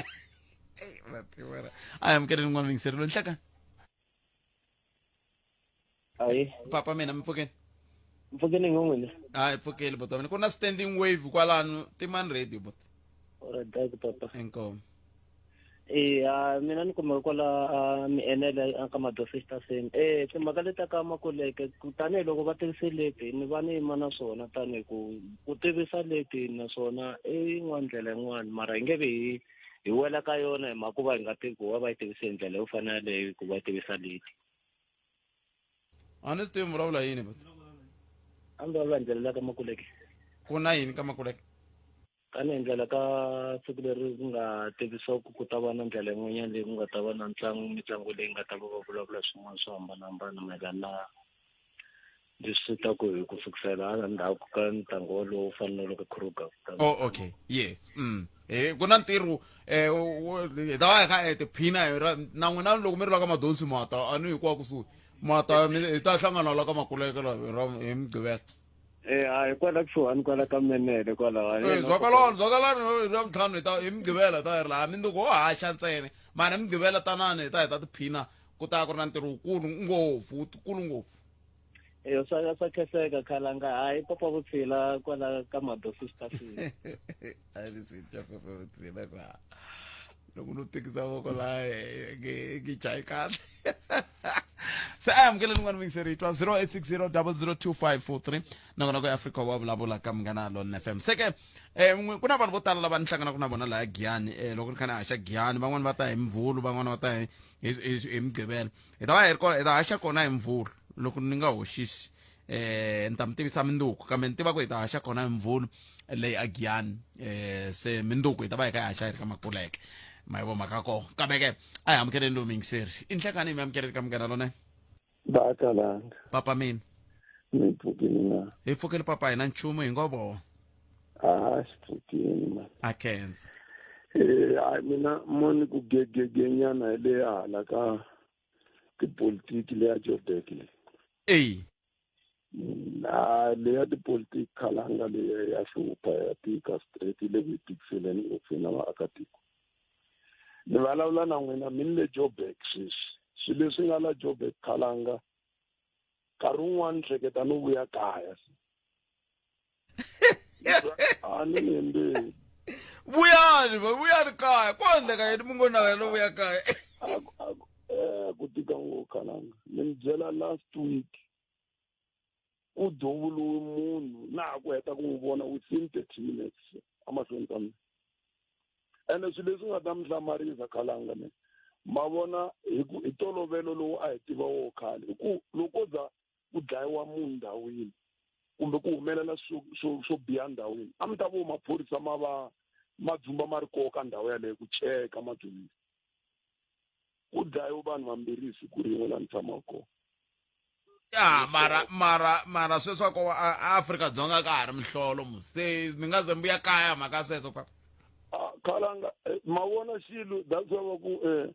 mativara a hi amukeleni n'wana yingiseri loyi nhlekani Ayi. Papa mina mi pfukeni. Mpfukeni ngo n'wina. Hayi pfukeli bota mina ku na standing wave kwalano timani radio bota. Alright, dankie papa. Inkomu. Eh, ah, mina ni kumeka kwala ah, mi enele a ka madosi station. Eh, timhaka leti ta ka makuleke ku tanihiloko va tivise leti ni va ni yima na swona tanihi ku ku tivisa leti naswona i yin'wana ndlela yin'wana mara hi nge vi hi hi wela ka yona hi mhaka ku va hi nga tivi ku va va yi tivise hi ndlela yo fana yaleyo ku va tivisa leti. A ni swi tivi mi vulavula yini but. A ni vulavula hi ndlela liya ka Makuleke. Ku na yini ka Makuleke? Tanihi ndlela ka siku leri ku nga tivisiwa ku ku ta va na ndlela yin'wanyana leyi ku nga ta va na ntlangu mitlangu leyi nga ta va va vulavula swin'wana swo hambanahambana mayelana na leswi ta ku hi ku sukisela hala ndzhaku ka ntlangu wolowo wu fana na le ka Kruger. Oh okay yes eh ku na ntirho eh hi ta va hi kha hi tiphina hi ra na n'wina loko mi ri la ka madonsi mata a ni hinkwaku kusuhi mata hi ta hlangana la ka makuleke la hi mugqivela Eh hayi kwala kusuhani kwala ka Menele kwalaho. Eh zwakalani zwakalani hi Ravuntlhanu hi ta hi mugqivela hi ta hi ri laha mindzuku ho haxa ntsena mara hi mugqivela tanani hi ta hi ta tiphina ku ta ku ri na ntirho wukulu ngopfu wukulu ngopfu Eyo swa swa khenseka khalanga hayi papa vutshila kwala ka Madosi station. A ni swi twa papa vutshila ku loko no tikisa voko laha nge nge chayi kahle se a amukeleni n'wana muyingiseri hi twa 0860 002543 nakona ku afrika wa vulavula ka munghana lon fm se ke um ku na vanhu vo tala lava ni hlanganaka na vona laha giyani um loko ni kha ni haxa giyani van'wani va ta hi mvhulu van'wani va ta hi hi mugqivela hi ta va hi ri kona hi ta haxa kona hi mvhulu loko ni nga hoxisi eh ni ta mi tivisa minduku kambe ni tiva ku hi ta haxa kona hi mvhulu leyi a giyani eh se minduku hi ta va hi kha hi haxa hi ri ka makuleke ma yi vo mhaka kona kambe ke a hi amukeleni lowu muyingiseri i nhlekani mi amukeleni ka munghana lona Vakalanga. Papa mina. Mi pfukile na. Hi pfukile papa hina nchumu hi ngo vona. Ah, xi pfukile man. A khensa. Eh, hayi mina mo ni ku gegegenyana hi le hala ka tipolitiki leya Joburg le. Eyi. Na leya tipolitiki khalanga leya ya hlupha ya tika straight le ku yi tikiseleni ngopfu hina vaakatiko. Ni va vulavula na n'wina mi ni le Joburg sweswi swilo leswi nga la Joburg khalanga nkarhi wun'wani ni hleketa no vuya kaya a ni ni hembeli vuyani va vuyani kaya ku endleka yini mi ngo navela no vuya kaya eh ku tika ngopfu khalanga ni mi byela last week ku duvuriwe munhu na ha ku heta ku n'wi vona within 30 minutes emahlweni ka mina ene swilo leswi nga ta mi hlamarisa khalanga ne ma vona hi ku hi tolovelo lowu a hi tiva wo khale hi ku loko za ku dlayiwa munhu ndhawini kumbe ku humelela swo swo swo biha ndhawini a mi ta vo maphorisa ma va ma dzumba ma ri koka ndhawu yaleyo ku cheka ma dzumbisa ku dlayiwe vanhu vambirhi hi siku rin'we laha ni tshamaka kona ya mara mara mara sweswo a ko va Afrika Dzonga ka ha ri mihlolo mu se mi nga ze mi vuya kaya mhaka sweswo papa ah, khalanga eh, ma vona xilo that's why va ku eh,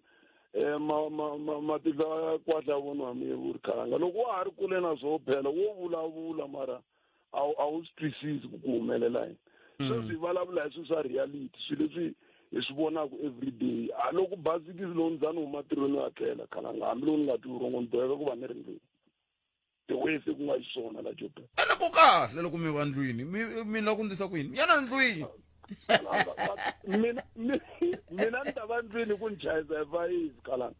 eh, ma ma ma matihlo ya kwahla voniwa mi vuri khalanga loko wa ha ri kule na swo phela wo vulavula mara a wu a wu swi twisisi ku ku humelela yini mm. sweswi hi vulavula hi swilo swa reality swilo leswi hi swi vonaka everyday a loko basikisi lowu ndza ni huma tirhweni ya tlela khalanga hambi loko ni nga twi vurhongo ni boheka ku va ni ri ndlwini the way se ku nga xiswona la Joburg ene ku kahle loko mi va ndlwini mi mi lava ku ndlisa ku yini yana ndlwini mina mina ni ta va ndlwini ku ni chayisa hi fayifi khalanga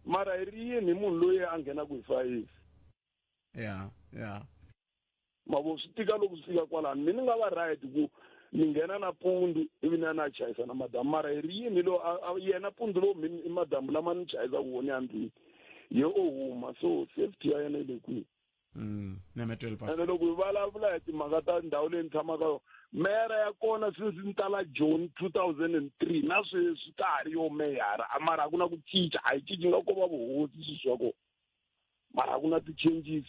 mara hi ri yini hi munhu loyi a nghenaka hi fayifi ya ya mavo swi tika loko swi fika kwalano mi ni nga va right ku ni nghena na pundu ivi ni ya na chayisa na madamu mara hi ri yini lo yena pundu lowu mi i madamu lama ni chayisaka wona ya ndlwini ye o huma so safety ya yena yi le kwihi mm, ene loko hi vulavula hi timhaka ta ndhawu leyi ni tshamaka yona meyara ya kona since ni tala joni 2003 na sweswi ka ha ri yo meyara mara a ku na ku cinca a yi cinci nga ko va vuhosi swilo swa kona mara a ku na ti-changes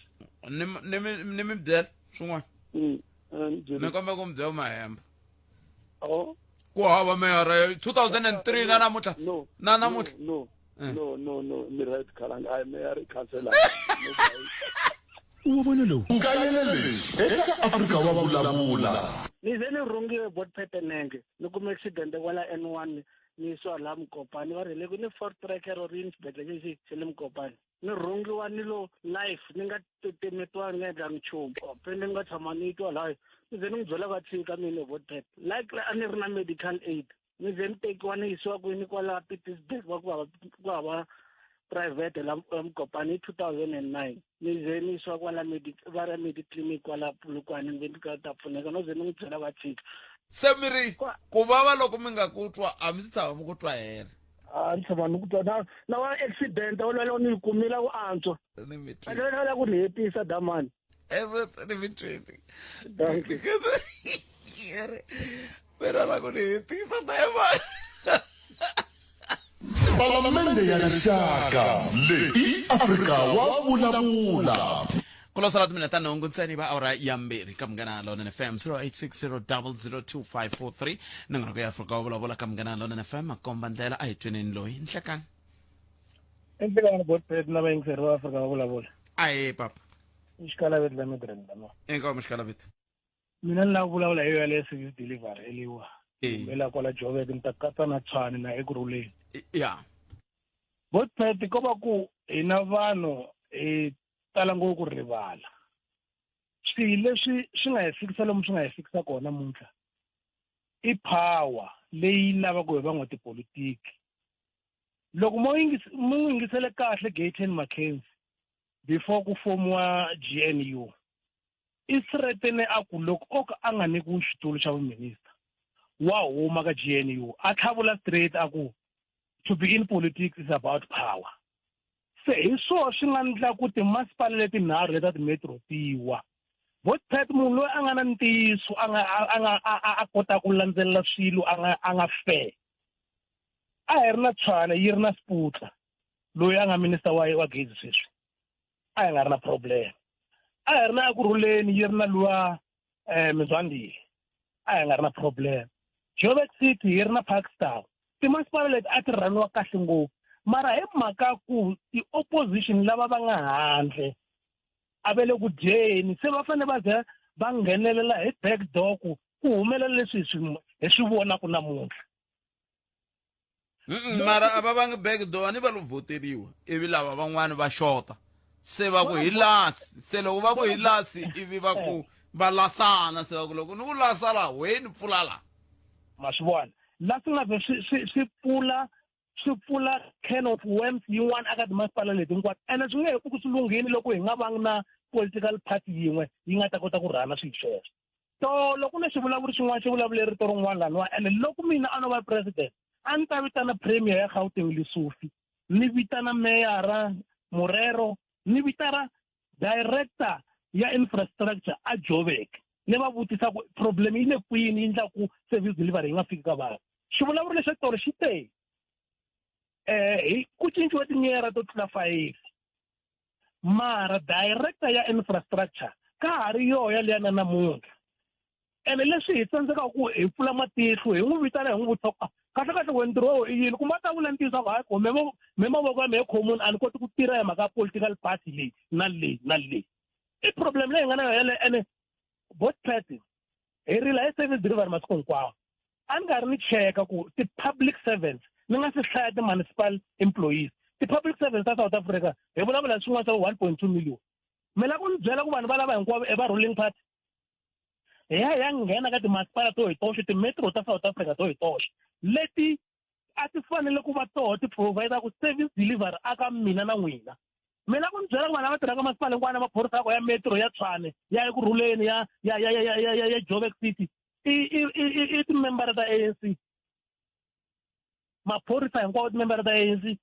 ni ni mi ni mi byela swin'wana mm, eh, ni kombe ku mi byela mahemba oh. ku hava meyara ya 2003 na namuntlha na namuntlha no eh. no no no mi right khalanga a hi meyara i khansela u vona lowu nkayela lexi eka afrika wa vulavula ni ze ni rhungiwe bot petenenge ni kume accident kwala n one ni yisiwa laha mukopani va ri le ku ni fort tracker or yini xibedhlele lexi xa le mukopani ni rhungiwa ni lo life ni nga tetemetiwa ni nga endlangi nchumu pende ni nga tshama ni twa layo ni ze ni n'wi byela va tshika mina votep like a ni ri na medical aid ni ze ni tekiwa ni yisiwa kwini kwala Pietersburg va ku hava ku hava private la mukopani hi 2009 ni ze ni yisiwa kwala va ra mediclinic kwala Polokwane ni ni ta pfuneka no ze ni n'wi byela va tshika se mi ri ku vava loko mi nga ku twa a mi si tshama mi ku twa hela a ni tshama ni ku twa na na wa accident wa lwela ni yi kumile ku antswa ni mi a lwela ku ni hetisa damani ni mi twini dankie mina la ku ni hetisa dayimani palamende ya rixaka leyi afrika wa vulavula ku lo sala timinete ta nhungu ntsena va awara ya mbirhi ka munghana lonene fm 0860002543 nongonoko ya afrika wa vulavula ka munghana lonene fm makomba ndlela a hi tweneni loyi nhlekani enhlekani botpet na vayingiseri va afrika va vulavula ahe papa i xikalaveti la midrand lama inkomu xikalaveti mina ni lava ku vulavula hi yo yaleyo service delivery eliwa kumela kwala Joburg ni ta katsa na Tshwane na Ekurhuleni ya botpet ko va ku hina vanhu hi tala ngopfu ku rivala swilo leswi swi nga hi fikisa lomu swi nga hi fikisa kona namuntlha i power leyi lavaka hi van'watipolitiki loko mo mo n'wi yingisele kahle Gayton McKenzie before ku fomiwa GNU i threatene a ku loko o ka a nga nyikiwi xitulu xa vuminista wa huma ka GNU a tlhavula straight a ku to be in politics is about power se hi swona swi nga ndla ku timasipala letinharhu leta timetro tiwa Botpet munhu loyi a nga na ntiyiso a nga a nga a kota ku landzelela swilo a nga a nga fair a hi ri na Tshwane yi ri na Sputla loyi a nga minister wa wa gezi sweswi a hi nga ri na problem a hi ri na Ekurhuleni yi ri na luwa um Mzwandile a hi nga ri na problem Joburg City yi ri na Parkstown timasipala leti a ti rhaniwa kahle ngopfu mara hi mhaka ku ti-opposition lava va nga handle a va le ku dyeni se va fanele va ze va nghenelela hi back door ku ku humelela leswi hi swi hi swi vonaka namuntlha Mara a va vangi back door ni va lo voteriwa ivi lava van'wani va xota se va ku hi lasi se loko va ku hi lasi ivi va ku va lasana se va ku loko ni ku lasa la we ni pfula la ma swi vona la swi nga swi swi swi pfula swi pfula can of worms yin'wana aka timasipala leti hinkwato ene swi nge he pfuki swi lunghile loko hi nga vangi na political party yin'we yi nga ta kota ku rhana swilo sweswo tolo ku na xivulavuri xin'wana xi vulavule rito rin'wana laniwa ene loko mina a no va president a ni ta vitana premier ya Gauteng Lesufi ni vitana meyara Morero ni vitana director ya infrastructure a Joburg ni va vutisa ku problem yi le kwini yi endla ku service delivery yi nga fiki ka vanhu xivulavuri lexi tolo xi te eh hi ku cinciwe tinyera to tlula fayifi mara director ya infrastructure ka ha ri yoho yaliya na namuntlha ene leswi hi tsandzekaka ku hi pfula matihlo hi n'wi vitana hi n'wi vutisa ku ah, kahle kahle we ntirho wa i yini kumbe a ta vula ntiyiso ku hayi ko me mavoko ya mehe khomuni a ni koti ku tirha hi mhaka ya political party leyi na leyi na leyi i problem leyi hi nga na yona yaleyo ene both party hi rila hi service delivery masiku hinkwawo a ni karhi ni cheka ku ti-public servants ni nga si hlaya ti-municipal employees ti-public servants ta South Africa hi vulavula hi swin'wana swa 1.2 million mi lava ku ni byela ku vanhu va lava hinkwavo i va ruling party hi ya hi ya nghena ka timasipala to hi toxe ti-metro ta South Africa to hi toxe leti a ti fanele ku va toho ti provide ku service delivery aka mina na n'wina mina ku ni byela ku vanhu lava tirhaka masipala hinkwana maphorisa ya ko ya metro ya Tshwane ya Ekurhuleni ya ya ya ya ya ya ya Joburg City i i i i timembara ta ANC maphorisa hinkwawo timembara ta ANC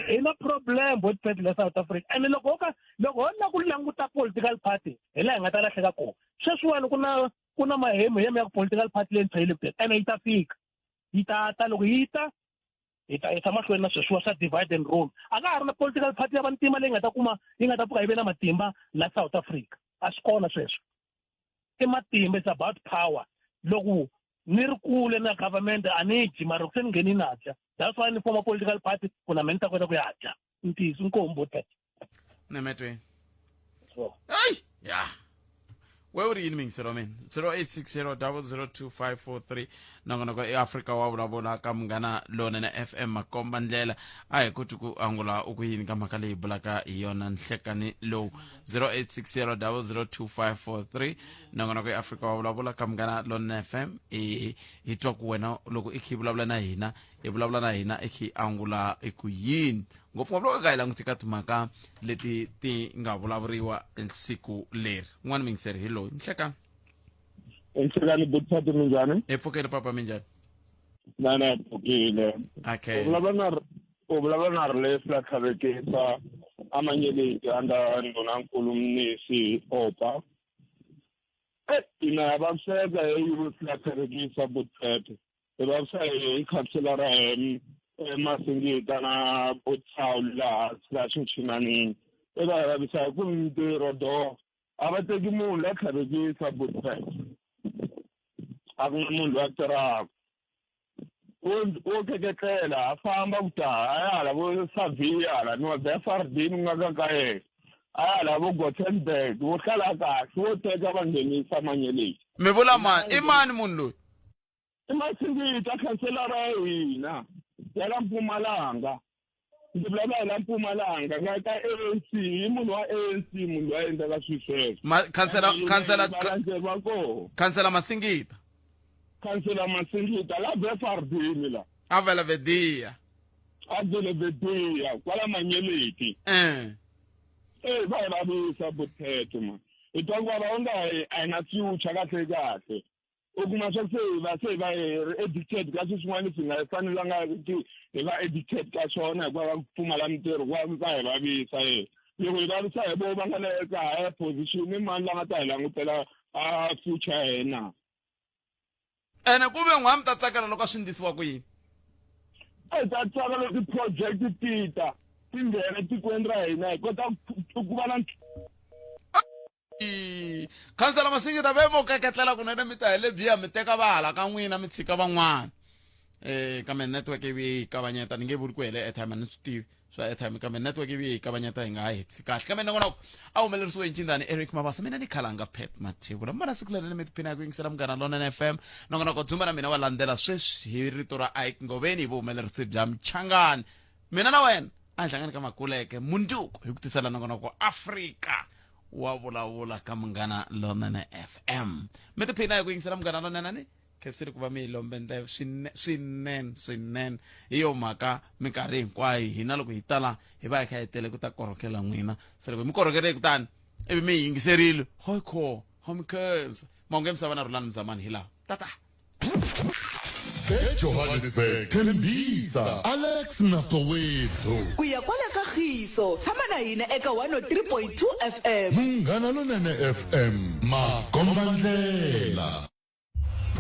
hi na problem bot la South Africa and loko ka loko ho la ku languta political party hi laha hi nga ta lahleka kona sweswiwani ku na ku na mahemuhemu ya ku political party leyintshwa yi le kuteni ene yi ta fika yi ta ta loko yi ta hi ta yisa mahlweni na sweswiwa swa divide and rule a ka ha ri na political party ya vantima leyi nga ta kuma yi nga ta pfuka yi ve na matimba la South Africa a swi kona sweswo i matimba it's about power loko ni ri kule na government a ni dyi mara loko se ni ngheni na dya that's why ni forma political party ku na mina ni ta kota ku ya dya ntiyiso inkomu tata nemetweni hayi ya we u ri yini mingiselo wa mina 0860 002543 nongonoko i afrika wa vulavula ka munghana lonene fm makomba ndlela a hi koti ku angula u ku yini ka mhaka leyi bulaka hi yona nhlekani lowu 0860 002543 nongonoko i afrika wa vulavula ka munghana lonene fm i hi twa ku wena loko i kha i vulavula na hina i vulavula na hina i kha i angula i ku yini ngopfungopfu loko ka hi languti ka timhaka leti ti nga vulavuriwa siku leri un'wana mingiseri hi loyi nhlekani Nhlekani Butshati minjhani? Hi pfukile papa minjhani? Na na pfukile. Okay. U vulavula na u vulavula na Rilesi la Tlhavekisa amanyeleti anda ndhunankulu Mnisi Opa. Eh, ina ya vaviseka hi la Tlhavekisa Butshati. Hi vavisa hi khanselara hi Masingita na Butshawuli laha la Xinchinanini. I va vavisa hi ku mintirho do a va teki munhu la tlhavekisa Butshati. A ku na munhu loyi a tirhaka. Wo keketlela a famba ku ta a ya hala vo Savia hala ni wa Befardini ku nga ka ka yena. A ya hala vo Gothenburg vo hlala kahle wo teka va nghenisa manyeleti. Mi vula mani? I mani munhu loyi? I Masingita khanselara ya hina ya la Mpumalanga. Ndzi vulavula hi la Mpumalanga nga ka ANC i munhu wa ANC munhu loyi a endlaka swilo sweswo. Ma, khansela khansela valandzeri va koho. Khansela Masingita. Khansela Masingita la Befardini la. A Velevedia. A Velevedia kwala Manyeleti. Eh. Eh va hi vavisa Buthethe man. Hi twa ku vava onge a hi na future kahle kahle. U kuma swa se hi va se hi va hi ri addicted ka swilo swin'wana swi nga fanelanga ti hi va addicted ka swona hikuva va pfumala mintirho ku va va hi vavisa ye loko hi vavisa hi vo va nga le ka higher position i mani la nga ta hi langutela a future ya hina ene ku ve n'wa mi ta tsakela loko a swi ndlisiwa ku yini a hi ta tsaka loko ti-project ti ta ti nghena etikweni ra hina hi kota ku va na Khansela Masingita ve vo keketlela kunene mi ta hi lebyiya mi teka va hala ka n'wina mi tshika van'wana eh kambe network ivi yi kavanyeta ni nge vuli ku hele airtime a ni swi tivi swa airtime kambe network yi vuye yi kavanyeta hi nga ha hetisi kahle kambe nongonoko a humelerisiwe hi ncindani Eric Mabasa mina ni khalanga Pat Mathebula mana siku leri mi tiphina hi ku yingisela Munghana Lonene FM nongonoko dzumba ra mina wa landzela sweswi hi rito ra Ike Ngoveni hi vuhumelerisi bya Mchangani mina na wena a hi hlangani ka makuleke munduku hi ku tisela nongonoko Afrika wa vulavula ka Munghana Lonene FM mi tiphina hi ku yingisela Munghana Lonene ni khensile ku va mi yi lombe ndleve swinene swinene hi yo mhaka minkarhi hinkwayo hina loko hi tala hi va hi kha hi tele ku ta korhokela n'wina se loko hi mi korhokerile kutani ivi mi yi yingiserile hoy kho ho mi khensa mahungu ya misava na Rhulani Mzamani hi lawa tata eJohannesburg, Tembisa, Alex na Soweto. Ku ya kwala ka Khiso, tshama na hina eka 103.2 FM. Munghana Lonene FM, makombandlela.